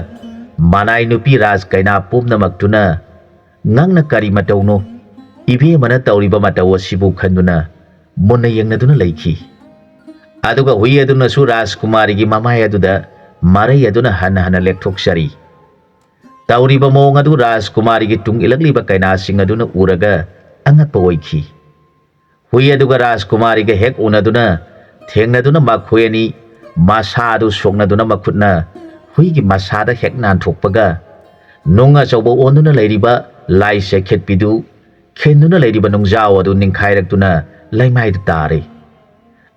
ꯃꯅꯥꯏ ꯅꯨꯄꯤ ꯔꯥꯖ ꯀꯩꯅꯥ ꯄꯨꯝꯅꯃꯛꯇꯨꯅ "ꯅꯪꯅ ꯀꯔꯤ ꯃꯇꯧꯅꯣ? ꯏꯕꯦꯝꯃꯅ ꯇꯧꯔꯤꯕ ꯃꯇꯧ ꯑꯁꯤꯕꯨ" ꯈꯟꯗꯨꯅ ꯃꯨꯟꯅ ꯌꯦꯡꯅꯗꯨꯅ ꯂꯩꯈꯤ꯫ ꯑꯗꯨꯒ ꯍꯨꯏ ꯑꯗꯨꯅꯁꯨ ꯔꯥꯖꯀꯨꯃꯥꯔꯤꯒꯤ ꯃꯃꯥꯏ ꯑꯗꯨꯗ ꯃꯔꯩ ꯑꯗꯨꯅ ꯍꯟꯅ ꯍꯟꯅ ꯂꯦꯛꯊꯣꯛꯆꯔꯤ꯫ ꯇꯧꯔꯤꯕ ꯃꯑꯣꯡ ꯑꯗꯨ ꯔꯥꯖꯀꯨꯃꯥꯔꯤꯒꯤ ꯇꯨꯡ ꯏꯜꯂꯛꯂꯤꯕ ꯀꯩꯅꯥꯁꯤꯡ ꯑꯗꯨꯅ ꯎꯔꯒ ꯑꯉꯛꯄ ꯑꯣꯏꯈꯤ꯫ ꯍꯨꯏ ꯑꯗꯨꯒ ꯔꯥꯖꯀꯨꯃꯥꯔꯤꯒ ꯍꯦꯛ ꯎꯅꯗꯨꯅ ꯊꯦꯡꯅꯗꯨꯅ ꯃꯈꯣꯏ ꯑꯅꯤ ꯃꯁꯥ ꯑꯗꯨ ꯁꯣꯛꯅꯗꯨꯅ ꯃꯈꯨꯠꯅ ꯍꯨꯏꯒꯤ ꯃꯁꯥꯗ ꯍꯦꯛ ꯅꯥꯟꯊꯣꯛꯄꯒ, ꯅꯨꯡ ꯑꯆꯧꯕ ꯑꯣꯟꯗꯨꯅ ꯂꯩꯔꯤꯕ ꯂꯥꯏ ꯆꯩꯈꯦꯠꯄꯤꯗꯨ ꯈꯤꯟꯗꯨꯅ ꯂꯩꯔꯤꯕ ꯅꯨꯡꯖꯥꯎ ꯑꯗꯨ ꯅꯤꯡꯈꯥꯏꯔꯛꯇꯨꯅ ꯂꯩꯃꯥꯏꯗ ꯇꯥꯔꯦ꯫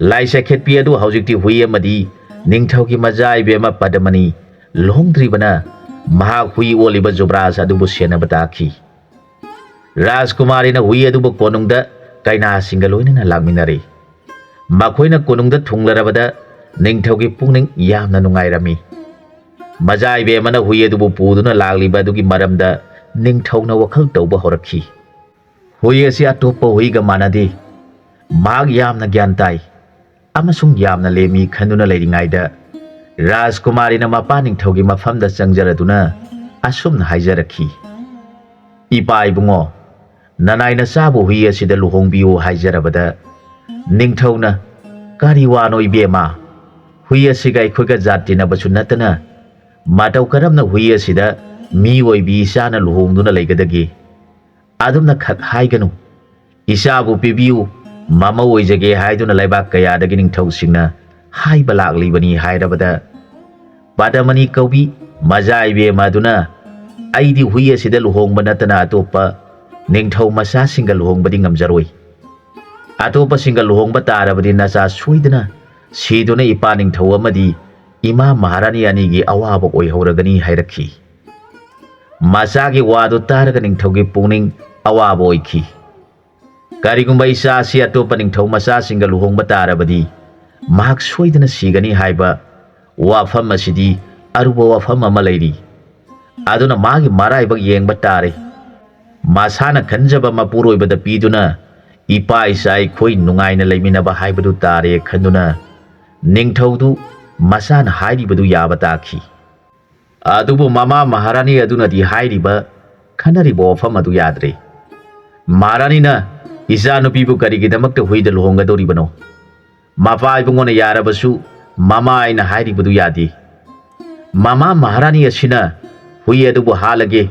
ꯂꯥꯏ ꯆꯩꯈꯦꯠꯄꯤ ꯑꯗꯨ ꯍꯧꯖꯤꯛꯇꯤ ꯍꯨꯏ ꯑꯃꯗꯤ ꯅꯤꯡꯊꯧꯒꯤ ꯃꯆꯥ ꯏꯕꯦꯝꯃ ꯄꯗꯃꯅꯤ ꯂꯨꯍꯣꯡꯗ꯭ꯔꯤꯕꯅ ꯃꯍꯥꯛ ꯍꯨꯏ ꯑꯣꯜꯂꯤꯕ ꯖꯨꯕ꯭ꯔꯥꯖ ꯑꯗꯨꯕꯨ ꯁꯦꯟꯅꯕ ꯇꯥꯈꯤ꯫ ꯔꯥꯖꯀꯨꯃꯥꯔꯤꯅ ꯍꯨꯏ ꯑꯗꯨꯕꯨ ꯀꯣꯅꯨꯡꯗ ꯀꯩꯅꯥꯁꯤꯡꯒ ꯂꯣꯏꯅꯅ ꯂꯥꯛꯃꯤꯟꯅꯔꯦ꯫ ꯃꯈꯣꯏꯅ ꯀꯣꯅꯨꯡꯗ ꯊꯨꯡꯂꯔꯕꯗ ꯅꯤꯡꯊꯧꯒꯤ ꯄꯨꯛꯅꯤꯡ ꯌꯥꯝꯅ ꯅꯨꯡꯉꯥꯏꯔꯝꯃꯤ꯫ ꯃꯆꯥ ꯏꯕꯦꯝꯃꯅ ꯍꯨꯏ ꯑꯗꯨꯕꯨ ꯄꯨꯗꯨꯅ ꯂꯥꯛꯂꯤꯕ ꯑꯗꯨꯒꯤ ꯃꯔꯝꯗ ꯅꯤꯡꯊꯧꯅ ꯋꯥꯈꯜ ꯇꯧꯕ ꯍꯧꯔꯛꯈꯤ꯫ ꯍꯨꯏ ꯑꯁꯤ ꯑꯇꯣꯞꯄ ꯍꯨꯏꯒ ꯃꯥꯟꯅꯗꯦ꯫ ꯃꯍꯥꯛ ꯌꯥꯝꯅ ꯒ꯭ꯌꯥꯟ ꯇꯥꯏ ꯑꯃꯁꯨꯡ ꯌꯥꯝꯅ ꯂꯦꯝꯃꯤ ꯈꯟꯗꯨꯅ ꯂꯩꯔꯤꯉꯩꯗ ꯔꯥꯖꯀꯨꯃꯥꯔꯤꯅ ꯃꯄꯥ ꯅꯤꯡꯊꯧꯒꯤ ꯃꯐꯝꯗ ꯆꯪꯖꯔꯗꯨꯅ ꯑꯁꯨꯝꯅ ꯍꯥꯏꯖꯔꯛꯈꯤ, "ꯏꯄꯥ ꯏꯕꯨꯡꯉꯣ, ꯅꯅꯥꯏ ꯅꯆꯥꯕꯨ ꯍꯨꯏ ꯑꯁꯤꯗ ꯂꯨꯍꯣꯡꯕꯤꯌꯨ ꯍꯥꯏꯖꯔꯕꯗ ꯅꯤꯡꯊꯧꯅ, 'ꯀꯔꯤ ꯋꯥꯅꯣ ꯏꯕꯦꯝꯃ? ꯍꯨꯏ ꯑꯁꯤꯒ ꯑꯩꯈꯣꯏꯒ ꯖꯥꯠ ꯇꯤꯟꯅꯕꯁꯨ ꯅꯠꯇꯅ ꯃꯇꯧ ꯀꯔꯝꯅ ꯍꯨꯏ ꯑꯁꯤꯗ ꯃꯤ ꯑꯣꯏꯕꯤ ꯏꯆꯥꯅ ꯂꯨꯍꯣꯡꯗꯨꯅ ꯂꯩꯒꯗꯒꯦ? ꯑꯗꯨꯝꯅ ꯈꯛ ꯍꯥꯏꯒꯅꯨ꯫ ꯏꯆꯥꯕꯨ ꯄꯤꯕꯤꯌꯨ, ꯃꯃꯧ ꯑꯣꯏꯖꯒꯦ' ꯍꯥꯏꯗꯨꯅ ꯂꯩꯕꯥꯛ ꯀꯌꯥꯗꯒꯤ ꯅꯤꯡꯊꯧꯁꯤꯡꯅ ꯍꯥꯏꯕ ꯂꯥꯛꯂꯤꯕꯅꯤ" ꯍꯥꯏꯔꯕꯗ, ꯄꯗꯃꯅꯤ ꯀꯧꯕꯤ ꯃꯆꯥ ꯏꯕꯦꯝꯃ ꯑꯗꯨꯅ, "ꯑꯩꯗꯤ ꯍꯨꯏ ꯑꯁꯤꯗ ꯂꯨꯍꯣꯡꯕ ꯅꯠꯇꯅ ꯑꯇꯣꯞꯄ ꯅꯤꯡꯊꯧ ꯃꯆꯥꯁꯤꯡꯒ ꯂꯨꯍꯣꯡꯕꯗꯤ ꯉꯝꯖꯔꯣꯏ꯫ ꯑꯇꯣꯞꯄꯁꯤꯡꯒ ꯂꯨꯍꯣꯡꯕ ꯇꯥꯔꯕꯗꯤ ꯅꯆꯥ ꯁꯣꯏꯗꯅ ꯁꯤꯗꯨꯅ ꯏꯄꯥ ꯅꯤꯡꯊꯧ ꯑꯃꯗꯤ ꯏꯃꯥ ꯃꯍꯥꯔꯥꯅꯤ ꯑꯅꯤꯒꯤ ꯑꯋꯥꯕ ꯑꯣꯏꯍꯧꯔꯒꯅꯤ" ꯍꯥꯏꯔꯛꯈꯤ꯫ ꯃꯆꯥꯒꯤ ꯋꯥꯗꯨ ꯇꯥꯔꯒ ꯅꯤꯡꯊꯧꯒꯤ ꯄꯨꯛꯅꯤꯡ ꯑꯋꯥꯕ ꯑꯣꯏꯈꯤ꯫ ꯀꯔꯤꯒꯨꯝꯕ ꯏꯆꯥ ꯑꯁꯤ ꯑꯇꯣꯞꯄ ꯅꯤꯡꯊꯧ ꯃꯆꯥꯁꯤꯡꯒ ꯂꯨꯍꯣꯡꯕ ꯇꯥꯔꯕꯗꯤ ꯃꯍꯥꯛ ꯁꯣꯏꯗꯅ ꯁꯤꯒꯅꯤ ꯍꯥꯏꯕ ꯋꯥꯐꯝ ꯑꯁꯤꯗꯤ ꯑꯔꯨꯕ ꯋꯥꯐꯝ ꯑꯃ ꯂꯩꯔꯤ꯫ ꯑꯗꯨꯅ ꯃꯥꯒꯤ ꯃꯔꯥꯏꯕꯛ ꯌꯦꯡꯕ ꯇꯥꯔꯦ꯫ ꯃꯁꯥꯅ ꯈꯟꯖꯕ ꯃꯄꯨꯔꯣꯏꯕꯗ ꯄꯤꯗꯨꯅ ꯏꯄꯥ ꯏꯆꯥ ꯑꯩꯈꯣꯏ ꯅꯨꯡꯉꯥꯏꯅ ꯂꯩꯃꯤꯟꯅꯕ ꯍꯥꯏꯕꯗꯨ ꯇꯥꯔꯦ ꯈꯟꯗꯨꯅ ꯅꯤꯡꯊꯧꯗꯨ ꯃꯆꯥꯅ ꯍꯥꯏꯔꯤꯕꯗꯨ ꯌꯥꯕ ꯇꯥꯈꯤ꯫ ꯑꯗꯨꯕꯨ ꯃꯃꯥ ꯃꯍꯥꯔꯥꯅꯤ ꯑꯗꯨꯅꯗꯤ ꯍꯥꯏꯔꯤꯕ, ꯈꯟꯅꯔꯤꯕ ꯋꯥꯐꯝ ꯑꯗꯨ ꯌꯥꯗ꯭ꯔꯦ꯫ ꯃꯍꯥꯔꯥꯅꯤꯅ ꯏꯆꯥꯅꯨꯄꯤꯕꯨ ꯀꯔꯤꯒꯤꯗꯃꯛꯇ ꯍꯨꯏꯗ ꯂꯨꯍꯣꯡꯒꯗꯧꯔꯤꯕꯅꯣ? ꯃꯄꯥ ꯏꯕꯨꯡꯉꯣꯅ ꯌꯥꯔꯕꯁꯨ ꯃꯃꯥ ꯑꯩꯅ ꯍꯥꯏꯔꯤꯕꯗꯨ ꯌꯥꯗꯦ꯫ ꯃꯃꯥ ꯃꯍꯥꯔꯥꯅꯤ ꯑꯁꯤꯅ ꯍꯨꯏ ꯑꯗꯨꯕꯨ ꯍꯥꯠꯂꯒꯦ,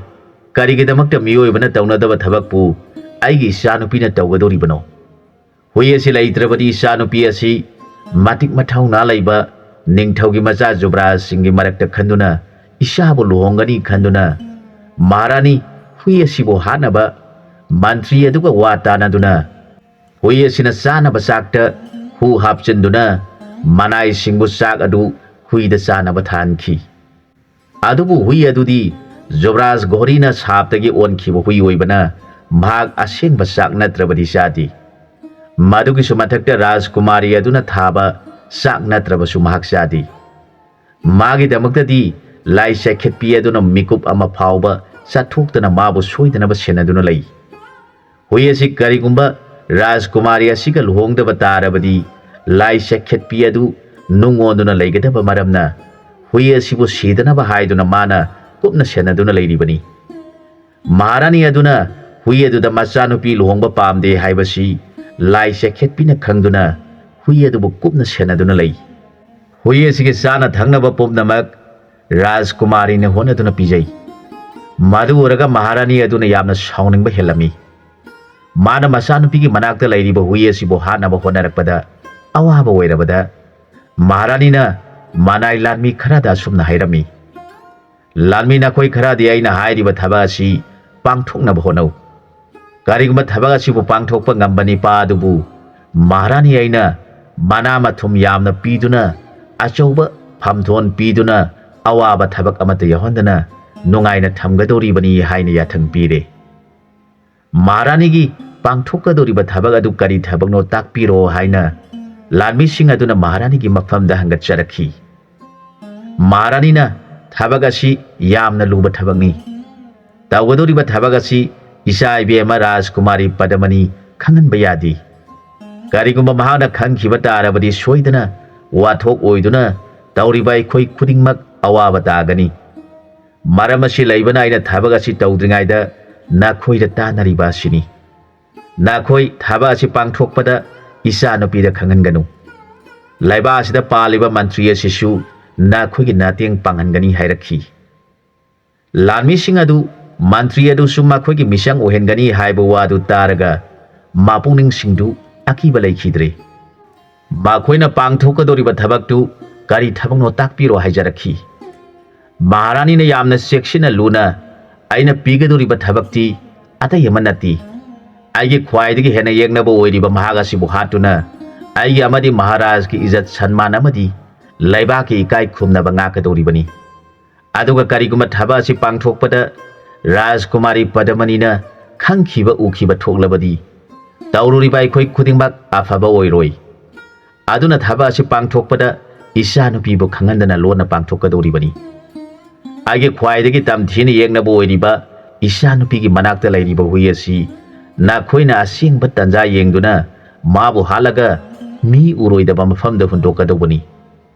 ꯀꯔꯤꯒꯤꯗꯃꯛꯇ ꯃꯤꯑꯣꯏꯕꯅ ꯇꯧꯅꯗꯕ ꯊꯕꯛꯄꯨ ꯑꯩꯒꯤ ꯏꯆꯥꯅꯨꯄꯤꯅ ꯇꯧꯒꯗꯧꯔꯤꯕꯅꯣ? ꯍꯨꯏ ꯑꯁꯤ ꯂꯩꯇ꯭ꯔꯕꯗꯤ ꯏꯆꯥꯅꯨꯄꯤ ꯑꯁꯤ ꯃꯇꯤꯛ ꯃꯊꯧꯅꯥ ꯂꯩꯕ ꯅꯤꯡꯊꯧꯒꯤ ꯃꯆꯥ ꯖꯨꯕ꯭ꯔꯥꯖꯁꯤꯡꯒꯤ ꯃꯔꯛꯇ ꯈꯟꯗꯨꯅ ꯏꯆꯥꯕꯨ ꯂꯨꯍꯣꯡꯒꯅꯤ ꯈꯟꯗꯨꯅ ꯃꯍꯥꯔꯥꯅꯤ ꯍꯨꯏ ꯑꯁꯤꯕꯨ ꯍꯥꯠꯅꯕ ꯃꯟꯇ꯭ꯔꯤ ꯑꯗꯨꯒ ꯋꯥ ꯇꯥꯅꯗꯨꯅ ꯍꯨꯏ ꯑꯁꯤꯅ ꯆꯥꯅꯕ ꯆꯥꯛꯇ ꯍꯨ ꯍꯥꯞꯆꯤꯟꯗꯨꯅ ꯃꯅꯥꯏꯁꯤꯡꯕꯨ ꯆꯥꯛ ꯑꯗꯨ ꯍꯨꯏꯗ ꯆꯥꯅꯕ ꯊꯥꯍꯟꯈꯤ꯫ ꯑꯗꯨꯕꯨ ꯍꯨꯏ ꯑꯗꯨꯗꯤ ꯖꯨꯕ꯭ꯔꯥꯖ ꯘꯣꯔꯤꯅ ꯁꯥꯞꯇꯒꯤ ꯑꯣꯟꯈꯤꯕ ꯍꯨꯏ ꯑꯣꯏꯕꯅ ꯃꯍꯥꯛ ꯑꯁꯦꯡꯕ ꯆꯥꯛ ꯅꯠꯇ꯭ꯔꯕꯗꯤ ꯆꯥꯗꯦ꯫ ꯃꯗꯨꯒꯤꯁꯨ ꯃꯊꯛꯇ ꯔꯥꯖꯀꯨꯃꯥꯔꯤ ꯑꯗꯨꯅ ꯊꯥꯕ ꯆꯥꯛ ꯅꯠꯇ꯭ꯔꯕꯁꯨ ꯃꯍꯥꯛ ꯆꯥꯗꯦ꯫ ꯃꯥꯒꯤꯗꯃꯛꯇꯗꯤ ꯂꯥꯏ ꯆꯩꯈꯦꯠꯄꯤ ꯑꯗꯨꯅ ꯃꯤꯀꯨꯞ ꯑꯃ ꯐꯥꯎꯕ ꯆꯠꯊꯣꯛꯇꯅ ꯃꯥꯕꯨ ꯁꯣꯏꯗꯅꯕ ꯁꯦꯟꯅꯗꯨꯅ ꯂꯩ꯫ ꯍꯨꯏ ꯑꯁꯤ ꯀꯔꯤꯒꯨꯝꯕ ꯔꯥꯖꯀꯨꯃꯥꯔꯤ ꯑꯁꯤꯒ ꯂꯨꯍꯣꯡꯗꯕ ꯇꯥꯔꯕꯗꯤ ꯂꯥꯏ ꯆꯩꯈꯦꯠꯄꯤ ꯑꯗꯨ ꯅꯨꯡ ꯑꯣꯟꯗꯨꯅ ꯂꯩꯒꯗꯕ ꯃꯔꯝꯅ ꯍꯨꯏ ꯑꯁꯤꯕꯨ ꯁꯤꯗꯅꯕ ꯍꯥꯏꯗꯨꯅ ꯃꯥꯅ ꯀꯨꯞꯅ ꯁꯦꯟꯅꯗꯨꯅ ꯂꯩꯔꯤꯕꯅꯤ꯫ ꯃꯍꯥꯔꯥꯅꯤ ꯑꯗꯨꯅ ꯍꯨꯏ ꯑꯗꯨꯗ ꯃꯆꯥꯅꯨꯄꯤ ꯂꯨꯍꯣꯡꯕ ꯄꯥꯝꯗꯦ ꯍꯥꯏꯕꯁꯤ ꯂꯥꯏ ꯆꯩꯈꯦꯠꯄꯤꯅ ꯈꯪꯗꯨꯅ ꯍꯨꯏ ꯑꯗꯨꯕꯨ ꯀꯨꯞꯅ ꯁꯦꯟꯅꯗꯨꯅ ꯂꯩ꯫ ꯍꯨꯏ ꯑꯁꯤꯒꯤ ꯆꯥꯅ ꯊꯛꯅꯕ ꯄꯨꯝꯅꯃꯛ ꯔꯥꯖꯀꯨꯃꯥꯔꯤꯅ ꯍꯣꯠꯅꯗꯨꯅ ꯄꯤꯖꯩ꯫ ꯃꯗꯨ ꯎꯔꯒ ꯃꯍꯥꯔꯥꯅꯤ ꯑꯗꯨꯅ ꯌꯥꯝꯅ ꯁꯥꯎꯅꯤꯡꯕ ꯍꯦꯜꯂꯝꯃꯤ꯫ ꯃꯥꯅ ꯃꯆꯥꯅꯨꯄꯤꯒꯤ ꯃꯅꯥꯛꯇ ꯂꯩꯔꯤꯕ ꯍꯨꯏ ꯑꯁꯤꯕꯨ ꯍꯥꯠꯅꯕ ꯍꯣꯠꯅꯔꯛꯄꯗ ꯑꯋꯥꯕ ꯑꯣꯏꯔꯕꯗ ꯃꯍꯥꯔꯥꯅꯤꯅ ꯃꯅꯥꯏ ꯂꯥꯟꯃꯤ ꯈꯔꯗ ꯑꯁꯨꯝꯅ ꯍꯥꯏꯔꯝꯃꯤ, "ꯂꯥꯟꯃꯤ ꯅꯈꯣꯏ ꯈꯔꯗꯤ ꯑꯩꯅ ꯍꯥꯏꯔꯤꯕ ꯊꯕꯛ ꯑꯁꯤ ꯄꯥꯡꯊꯣꯛꯅꯕ ꯍꯣꯠꯅꯧ꯫ ꯀꯔꯤꯒꯨꯝꯕ ꯊꯕꯛ ꯑꯁꯤꯕꯨ ꯄꯥꯡꯊꯣꯛꯄ ꯉꯝꯕ ꯅꯤꯄꯥ ꯑꯗꯨꯕꯨ ꯃꯍꯥꯔꯥꯅꯤ ꯑꯩꯅ ꯃꯅꯥ ꯃꯊꯨꯝ ꯌꯥꯝꯅ ꯄꯤꯗꯨꯅ, ꯑꯆꯧꯕ ꯐꯝꯊꯣꯟ ꯄꯤꯗꯨꯅ ꯑꯋꯥꯕ ꯊꯕꯛ ꯑꯃꯠꯇ ꯌꯥꯎꯍꯟꯗꯅ ꯅꯨꯡꯉꯥꯏꯅ ꯊꯝꯒꯗꯧꯔꯤꯕꯅꯤ" ꯍꯥꯏꯅ ꯌꯥꯊꯪ ꯄꯤꯔꯦ꯫ ꯃꯍꯥꯔꯥꯅꯤꯒꯤ ꯄꯥꯡꯊꯣꯛꯀꯗꯧꯔꯤꯕ ꯊꯕꯛ ꯑꯗꯨ ꯀꯔꯤ ꯊꯕꯛꯅꯣ ꯇꯥꯛꯄꯤꯔꯣ ꯍꯥꯏꯅ ꯂꯥꯟꯃꯤꯁꯤꯡ ꯑꯗꯨꯅ ꯃꯍꯥꯔꯥꯅꯤꯒꯤ ꯃꯐꯝꯗ ꯍꯪꯒꯠꯆꯔꯛꯈꯤ꯫ ꯃꯍꯥꯔꯥꯅꯤꯅ, "ꯊꯕꯛ ꯑꯁꯤ ꯌꯥꯝꯅ ꯂꯨꯕ ꯊꯕꯛꯅꯤ꯫ ꯇꯧꯒꯗꯧꯔꯤꯕ ꯊꯕꯛ ꯑꯁꯤ ꯏꯆꯥ ꯏꯕꯦꯝꯃ ꯔꯥꯖꯀꯨꯃꯥꯔꯤ ꯄꯗꯃꯅꯤ ꯈꯪꯍꯟꯕ ꯌꯥꯗꯦ꯫ ꯀꯔꯤꯒꯨꯝꯕ ꯃꯍꯥꯛꯅ ꯈꯪꯈꯤꯕ ꯇꯥꯔꯕꯗꯤ ꯁꯣꯏꯗꯅ ꯋꯥꯊꯣꯛ ꯑꯣꯏꯗꯨꯅ ꯇꯧꯔꯤꯕ ꯑꯩꯈꯣꯏ ꯈꯨꯗꯤꯡꯃꯛ ꯑꯋꯥꯕ ꯇꯥꯒꯅꯤ꯫ ꯃꯔꯝ ꯑꯁꯤ ꯂꯩꯕꯅ ꯑꯩꯅ ꯊꯕꯛ ꯑꯁꯤ ꯇꯧꯗ꯭ꯔꯤꯉꯩꯗ ꯅꯈꯣꯏꯗ ꯇꯥꯟꯅꯔꯤꯕ ꯑꯁꯤꯅꯤ꯫ ꯅꯈꯣꯏ ꯊꯕꯛ ꯑꯁꯤ ꯄꯥꯡꯊꯣꯛꯄꯗ ꯏꯆꯥꯅꯨꯄꯤꯗ ꯈꯪꯍꯟꯒꯅꯨ꯫ ꯂꯩꯕꯥꯛ ꯑꯁꯤꯗ ꯄꯥꯜꯂꯤꯕ ꯃꯟꯇ꯭ꯔꯤ ꯑꯁꯤꯁꯨ ꯅꯈꯣꯏꯒꯤ ꯃꯇꯦꯡ ꯄꯥꯡꯍꯟꯒꯅꯤ ꯍꯥꯏꯔꯛꯈꯤ꯫ ꯂꯥꯟꯃꯤꯁꯤꯡ ꯑꯗꯨ ꯃꯟꯇ꯭ꯔꯤ ꯑꯗꯨꯁꯨ ꯃꯈꯣꯏꯒꯤ ꯃꯤꯆꯪ ꯑꯣꯏꯍꯟꯒꯅꯤ ꯍꯥꯏꯕ ꯋꯥꯗꯨ ꯇꯥꯔꯒ ꯃꯄꯨꯛꯅꯤꯡꯁꯤꯡꯗꯨ ꯑꯀꯤꯕ ꯂꯩꯈꯤꯗ꯭ꯔꯦ꯫ ꯃꯈꯣꯏꯅ ꯄꯥꯡꯊꯣꯛꯀꯗꯧꯔꯤꯕ ꯊꯕꯛꯇꯨ ꯀꯔꯤ ꯊꯕꯛꯅꯣ ꯇꯥꯛꯄꯤꯔꯣ ꯍꯥꯏꯖꯔꯛꯈꯤ꯫ ꯃꯍꯥꯔꯥꯅꯤꯅ ꯌꯥꯝꯅ ꯆꯦꯛꯁꯤꯟꯅ ꯂꯨꯅ, "ꯑꯩꯅ ꯄꯤꯒꯗꯧꯔꯤꯕ ꯊꯕꯛꯇꯤ ꯑꯇꯩ ꯑꯃ ꯅꯠꯇꯦ꯫ ꯑꯩꯒꯤ ꯈ꯭ꯋꯥꯏꯗꯒꯤ ꯍꯦꯟꯅ ꯌꯦꯛꯅꯕ ꯑꯣꯏꯔꯤꯕ ꯃꯍꯥꯛ ꯑꯁꯤꯕꯨ ꯍꯥꯠꯇꯨꯅ ꯑꯩꯒꯤ ꯑꯃꯗꯤ ꯃꯍꯥꯔꯥꯖꯒꯤ ꯏꯖꯠ ꯁꯟꯃꯥꯟ ꯑꯃꯗꯤ ꯂꯩꯕꯥꯛꯀꯤ ꯏꯀꯥꯏ ꯈꯨꯝꯅꯕ ꯉꯥꯛꯀꯗꯧꯔꯤꯕꯅꯤ꯫ ꯑꯗꯨꯒ ꯀꯔꯤꯒꯨꯝꯕ ꯊꯕꯛ ꯑꯁꯤ ꯄꯥꯡꯊꯣꯛꯄꯗ ꯔꯥꯖꯀꯨꯃꯥꯔꯤ ꯄꯗꯃꯅꯤꯅ ꯈꯪꯈꯤꯕ ꯎꯈꯤꯕ ꯊꯣꯛꯂꯕꯗꯤ ꯇꯧꯔꯨꯔꯤꯕ ꯑꯩꯈꯣꯏ ꯈꯨꯗꯤꯡꯃꯛ ꯑꯐꯕ ꯑꯣꯏꯔꯣꯏ꯫ ꯑꯗꯨꯅ ꯊꯕꯛ ꯑꯁꯤ ꯄꯥꯡꯊꯣꯛꯄꯗ ꯏꯆꯥꯅꯨꯄꯤꯕꯨ ꯈꯪꯍꯟꯗꯅ ꯂꯣꯟꯅ ꯄꯥꯡꯊꯣꯛꯀꯗꯧꯔꯤꯕꯅꯤ꯫ ꯑꯩꯒꯤ ꯈ꯭ꯋꯥꯏꯗꯒꯤ ꯇꯝꯊꯤꯅ ꯌꯦꯛꯅꯕ ꯑꯣꯏꯔꯤꯕ ꯏꯆꯥꯅꯨꯄꯤꯒꯤ ꯃꯅꯥꯛꯇ ꯂꯩꯔꯤꯕ ꯍꯨꯏ ꯑꯁꯤ ꯅꯈꯣꯏꯅ ꯑꯁꯦꯡꯕ ꯇꯟꯖꯥ ꯌꯦꯡꯗꯨꯅ ꯃꯥꯕꯨ ꯍꯥꯠꯂꯒ ꯃꯤ ꯎꯔꯣꯏꯗꯕ ꯃꯐꯝꯗ ꯍꯨꯟꯗꯣꯛꯀꯗꯧꯕꯅꯤ꯫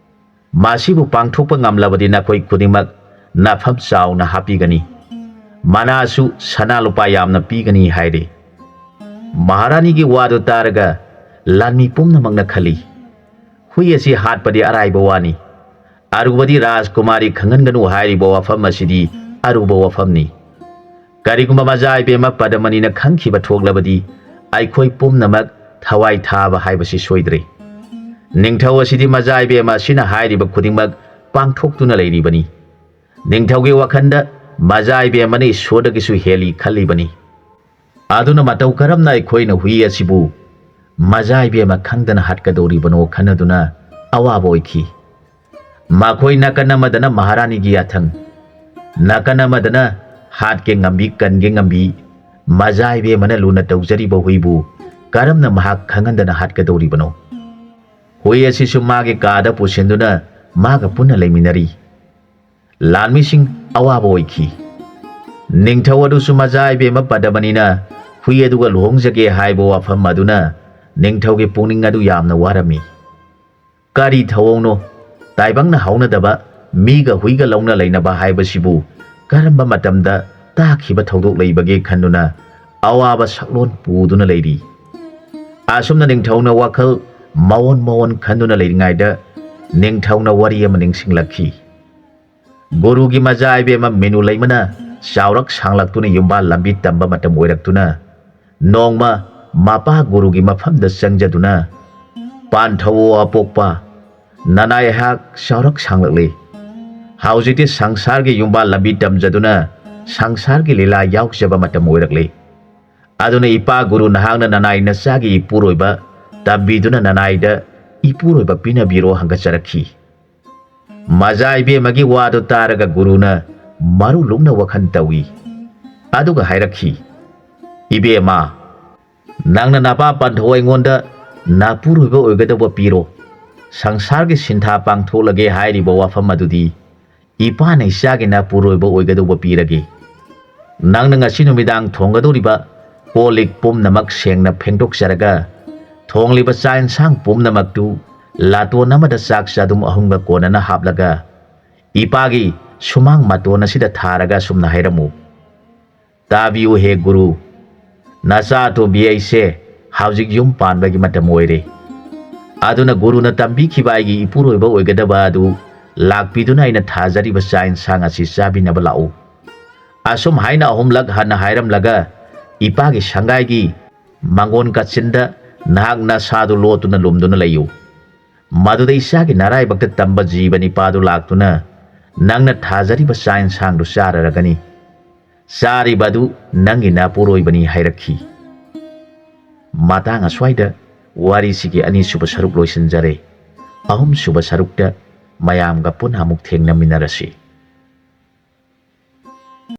ꯃꯁꯤꯕꯨ ꯄꯥꯡꯊꯣꯛꯄ ꯉꯝꯂꯕꯗꯤ ꯅꯈꯣꯏ ꯈꯨꯗꯤꯡꯃꯛ ꯅꯐꯝ ꯆꯥꯎꯅ ꯍꯥꯞꯄꯤꯒꯅꯤ꯫ ꯃꯅꯥꯁꯨ ꯁꯅꯥ ꯂꯨꯄꯥ ꯌꯥꯝꯅ ꯄꯤꯒꯅꯤ" ꯍꯥꯏꯔꯦ꯫ ꯃꯍꯥꯔꯥꯅꯤꯒꯤ ꯋꯥꯗꯨ ꯇꯥꯔꯒ ꯂꯥꯟꯃꯤ ꯄꯨꯝꯅꯃꯛꯅ ꯈꯜꯂꯤ, "ꯍꯨꯏ ꯑꯁꯤ ꯍꯥꯠꯄꯗꯤ ꯑꯔꯥꯏꯕ ꯋꯥꯅꯤ꯫ ꯑꯔꯨꯕꯗꯤ ꯔꯥꯖꯀꯨꯃꯥꯔꯤ ꯈꯪꯍꯟꯒꯅꯨ ꯍꯥꯏꯔꯤꯕ ꯋꯥꯐꯝ ꯑꯁꯤꯗꯤ ꯑꯔꯨꯕ ꯋꯥꯐꯝꯅꯤ꯫ ꯀꯔꯤꯒꯨꯝꯕ ꯃꯖꯥ ꯏꯕꯦꯝꯃ ꯄꯗꯃꯅꯤꯅ ꯈꯪꯈꯤꯕ ꯊꯣꯛꯂꯕꯗꯤ ꯑꯩꯈꯣꯏ ꯄꯨꯝꯅꯃꯛ ꯊꯋꯥꯏ ꯊꯥꯕ ꯍꯥꯏꯕꯁꯤ ꯁꯣꯏꯗ꯭ꯔꯦ꯫ ꯅꯤꯡꯊꯧ ꯑꯁꯤꯗꯤ ꯃꯖꯥ ꯏꯕꯦꯝꯃ ꯑꯁꯤꯅ ꯍꯥꯏꯔꯤꯕ ꯈꯨꯗꯤꯡꯃꯛ ꯄꯥꯡꯊꯣꯛꯇꯨꯅ ꯂꯩꯔꯤꯕꯅꯤ꯫ ꯅꯤꯡꯊꯧꯒꯤ ꯋꯥꯈꯜꯗ ꯃꯖꯥ ꯏꯕꯦꯝꯃꯅ ꯏꯁꯣꯔꯗꯒꯤꯁꯨ ꯍꯦꯜꯂꯤ ꯈꯜꯂꯤꯕꯅꯤ꯫ ꯑꯗꯨꯅ ꯃꯇꯧ ꯀꯔꯝꯅ ꯑꯩꯈꯣꯏꯅ ꯍꯨꯏ ꯑꯁꯤꯕꯨ ꯃꯖꯥ ꯏꯕꯦꯝꯃ ꯈꯪꯗꯅ ꯍꯥꯠꯀꯗꯧꯔꯤꯕꯅꯣ ꯈꯟꯅꯗꯨꯅ ꯑꯋꯥꯕ ꯑꯣꯏꯈꯤ꯫ ꯃꯈꯣꯏ ꯅꯥꯀꯟ ꯑꯃꯗꯅ ꯃꯍꯥꯔꯥꯅꯤꯒꯤ ꯌꯥꯊꯪ, ꯅꯥꯀꯟ ꯑꯃꯗꯅ ꯍꯥꯠꯀꯦ ꯉꯝꯕꯤ ꯀꯟꯒꯦ ꯉꯝꯕꯤ ꯃꯖꯥ ꯏꯕꯦꯝꯃꯅ ꯂꯨꯅ ꯇꯧꯖꯔꯤꯕ ꯍꯨꯏꯕꯨ ꯀꯔꯝꯅ ꯃꯍꯥꯛ ꯈꯪꯍꯟꯗꯅ ꯍꯥꯠꯀꯗꯧꯔꯤꯕꯅꯣ? ꯍꯨꯏ ꯑꯁꯤꯁꯨ ꯃꯥꯒꯤ ꯀꯥꯗ ꯄꯨꯁꯤꯟꯗꯨꯅ ꯃꯥꯒ ꯄꯨꯟꯅ ꯂꯩꯃꯤꯟꯅꯔꯤ꯫ ꯂꯥꯟꯃꯤꯁꯤꯡ ꯑꯋꯥꯕ ꯑꯣꯏꯈꯤ꯫ ꯅꯤꯡꯊꯧ ꯑꯗꯨꯁꯨ ꯃꯖꯥ ꯏꯕꯦꯝꯃ ꯄꯗꯃꯅꯤꯅ ꯍꯨꯏ ꯑꯗꯨꯒ ꯂꯨꯍꯣꯡꯖꯒꯦ ꯍꯥꯏꯕ ꯋꯥꯐꯝ ꯑꯗꯨꯅ ꯅꯤꯡꯊꯧꯒꯤ ꯄꯨꯛꯅꯤꯡ ꯑꯗꯨ ꯌꯥꯝꯅ ꯋꯥꯔꯝꯃꯤ꯫ ꯀꯔꯤ ꯊꯧꯑꯣꯡꯅꯣ? ꯇꯥꯏꯕꯪꯅ ꯍꯧꯅꯗꯕ ꯃꯤꯒ ꯍꯨꯏꯒ ꯂꯧꯅ ꯂꯩꯅꯕ ꯍꯥꯏꯕꯁꯤꯕꯨ ꯀꯔꯝꯕ ꯃꯇꯝꯗ ꯇꯥꯈꯤꯕ ꯊꯧꯗꯣꯛ ꯂꯩꯕꯒꯦ ꯈꯟꯗꯨꯅ ꯑꯋꯥꯕ ꯁꯛꯂꯣꯟ ꯄꯨꯗꯨꯅ ꯂꯩꯔꯤ꯫ ꯑꯁꯨꯝꯅ ꯅꯤꯡꯊꯧꯅ ꯋꯥꯈꯜ ꯃꯑꯣꯟ ꯃꯑꯣꯟ ꯈꯟꯗꯨꯅ ꯂꯩꯔꯤꯉꯩꯗ ꯅꯤꯡꯊꯧꯅ ꯋꯥꯔꯤ ꯑꯃ ꯅꯤꯡꯁꯤꯡꯂꯛꯈꯤ꯫ ꯒꯨꯔꯨꯒꯤ ꯃꯆꯥ ꯏꯕꯦꯝꯃ ꯃꯤꯅꯨ ꯂꯩꯃꯅ ꯆꯥꯎꯔꯛ ꯁꯥꯡꯂꯛꯇꯨꯅ ꯌꯨꯝꯕꯥꯜ ꯂꯝꯕꯤ ꯇꯝꯕ ꯃꯇꯝ ꯑꯣꯏꯔꯛꯇꯨꯅ ꯅꯣꯡꯃ ꯃꯄꯥ ꯒꯨꯔꯨꯒꯤ ꯃꯐꯝꯗ ꯆꯪꯖꯗꯨꯅ, "ꯄꯥꯟꯊꯧꯑꯣ ꯑꯄꯣꯛꯄ, ꯅꯅꯥꯏ ꯑꯩꯍꯥꯛ ꯆꯥꯎꯔꯛ ꯁꯥꯡꯂꯛꯂꯤ꯫ ꯍꯧꯖꯤꯛꯇꯤ ꯁꯪꯁꯥꯔꯒꯤ ꯌꯨꯝꯕꯥꯜ ꯂꯝꯕꯤ ꯇꯝꯖꯗꯨꯅ ꯁꯪꯁꯥꯔꯒꯤ ꯂꯤꯂꯥ ꯌꯥꯎꯖꯕ ꯃꯇꯝ ꯑꯣꯏꯔꯛꯂꯤ꯫ ꯑꯗꯨꯅ ꯏꯄꯥ ꯒꯨꯔꯨ, ꯅꯍꯥꯛꯅ ꯅꯅꯥꯏ ꯅꯆꯥꯒꯤ ꯏꯄꯨꯔꯣꯏꯕ ꯇꯝꯕꯤꯗꯨꯅ ꯅꯅꯥꯏꯗ ꯏꯄꯨꯔꯣꯏꯕ ꯄꯤꯅꯕꯤꯔꯣ" ꯍꯪꯒꯠꯆꯔꯛꯈꯤ꯫ ꯃꯖꯥ ꯏꯕꯦꯝꯃꯒꯤ ꯋꯥꯗꯨ ꯇꯥꯔꯒ ꯒꯨꯔꯨꯅ ꯃꯔꯨ ꯂꯨꯝꯅ ꯋꯥꯈꯜ ꯇꯧꯏ꯫ ꯑꯗꯨꯒ ꯍꯥꯏꯔꯛꯈꯤ, "ꯏꯕꯦꯝꯃ, ꯅꯪꯅ ꯅꯄꯥ ꯄꯟꯊꯧ ꯑꯩꯉꯣꯟꯗ ꯅꯄꯨꯔꯣꯏꯕ ꯑꯣꯏꯒꯗꯧꯕ ꯄꯤꯔꯣ꯫ ꯁꯪꯁꯥꯔꯒꯤ ꯁꯤꯟꯊꯥ ꯄꯥꯡꯊꯣꯛꯂꯒꯦ ꯍꯥꯏꯔꯤꯕ ꯋꯥꯐꯝ ꯑꯗꯨꯗꯤ ꯏꯄꯥꯅ ꯏꯆꯥꯒꯤ ꯅꯄꯨꯔꯣꯏꯕ ꯑꯣꯏꯒꯗꯧꯕ ꯄꯤꯔꯒꯦ꯫ ꯅꯪꯅ ꯉꯁꯤ ꯅꯨꯃꯤꯗꯥꯡ ꯊꯣꯡꯒꯗꯧꯔꯤꯕ ꯀꯣꯜ ꯂꯤꯛ ꯄꯨꯝꯅꯃꯛ ꯁꯦꯡꯅ ꯐꯦꯡꯗꯣꯛꯆꯔꯒ, ꯊꯣꯡꯂꯤꯕ ꯆꯥꯛ ꯏꯟꯁꯥꯡ ꯄꯨꯝꯅꯃꯛꯇꯨ ꯂꯥꯇꯣꯟ ꯑꯃꯗ ꯆꯥꯛ ꯆꯥꯗꯨꯝ ꯑꯍꯨꯝꯒ ꯀꯣꯟꯅꯅ ꯍꯥꯞꯂꯒ, ꯏꯄꯥꯒꯤ ꯁꯨꯃꯥꯡ ꯃꯇꯣꯟ ꯑꯁꯤꯗ ꯊꯥꯔꯒ ꯑꯁꯨꯝꯅ ꯍꯥꯏꯔꯝꯃꯨ, 'ꯇꯥꯕꯤꯌꯨ ꯍꯦ ꯒꯨꯔꯨ, ꯅꯆꯥ ꯑꯇꯣꯝꯕꯤ ꯑꯩꯁꯦ ꯍꯧꯖꯤꯛ ꯌꯨꯝ ꯄꯥꯟꯕꯒꯤ ꯃꯇꯝ ꯑꯣꯏꯔꯦ꯫ ꯑꯗꯨꯅ ꯒꯨꯔꯨꯅ ꯇꯝꯕꯤꯈꯤꯕ ꯑꯩꯒꯤ ꯏꯄꯨꯔꯣꯏꯕ ꯑꯣꯏꯒꯗꯕ ꯑꯗꯨ ꯂꯥꯛꯄꯤꯗꯨꯅ ꯑꯩꯅ ꯊꯥꯖꯔꯤꯕ ꯆꯥꯛ ꯏꯟꯁꯥꯡ ꯑꯁꯤ ꯆꯥꯕꯤꯅꯕ ꯂꯥꯛꯎ.' ꯑꯁꯨꯝ ꯍꯥꯏꯅ ꯑꯍꯨꯝꯂꯛ ꯍꯟꯅ ꯍꯥꯏꯔꯝꯂꯒ ꯏꯄꯥꯒꯤ ꯁꯪꯒꯥꯏꯒꯤ ꯃꯥꯡꯒꯣꯟ ꯀꯥꯆꯤꯟꯗ ꯅꯍꯥꯛ ꯅꯁꯥꯗꯨ ꯂꯣꯠꯇꯨꯅ ꯂꯨꯝꯗꯨꯅ ꯂꯩꯌꯨ꯫ ꯃꯗꯨꯗ ꯏꯆꯥꯒꯤ ꯅꯔꯥꯏꯕꯛꯇ ꯇꯝꯕ ꯖꯤꯕ ꯅꯤꯄꯥꯗꯨ ꯂꯥꯛꯇꯨꯅ ꯅꯪꯅ ꯊꯥꯖꯔꯤꯕ ꯆꯥꯛ ꯏꯟꯁꯥꯡꯗꯨ ꯆꯥꯔꯔꯒꯅꯤ꯫ ꯆꯥꯔꯤꯕ ꯑꯗꯨ ꯅꯪꯒꯤ ꯅꯄꯨꯔꯣꯏꯕꯅꯤ ꯍꯥꯏꯔꯛꯈꯤ꯫ ꯃꯇꯥꯡ ꯑꯁ꯭ꯋꯥꯏꯗ ꯋꯥꯔꯤꯁꯤꯒꯤ ꯑꯅꯤꯁꯨꯕ ꯁꯔꯨꯛ ꯂꯣꯏꯁꯤꯟꯖꯔꯦ꯫ ꯑꯍꯨꯝꯁꯨꯕ ꯁꯔꯨꯛꯇ ꯃꯌꯥꯝꯒ ꯄꯨꯟꯅ ꯑꯃꯨꯛ ꯊꯦꯡꯅꯃꯤꯟꯅꯔꯁꯤ꯫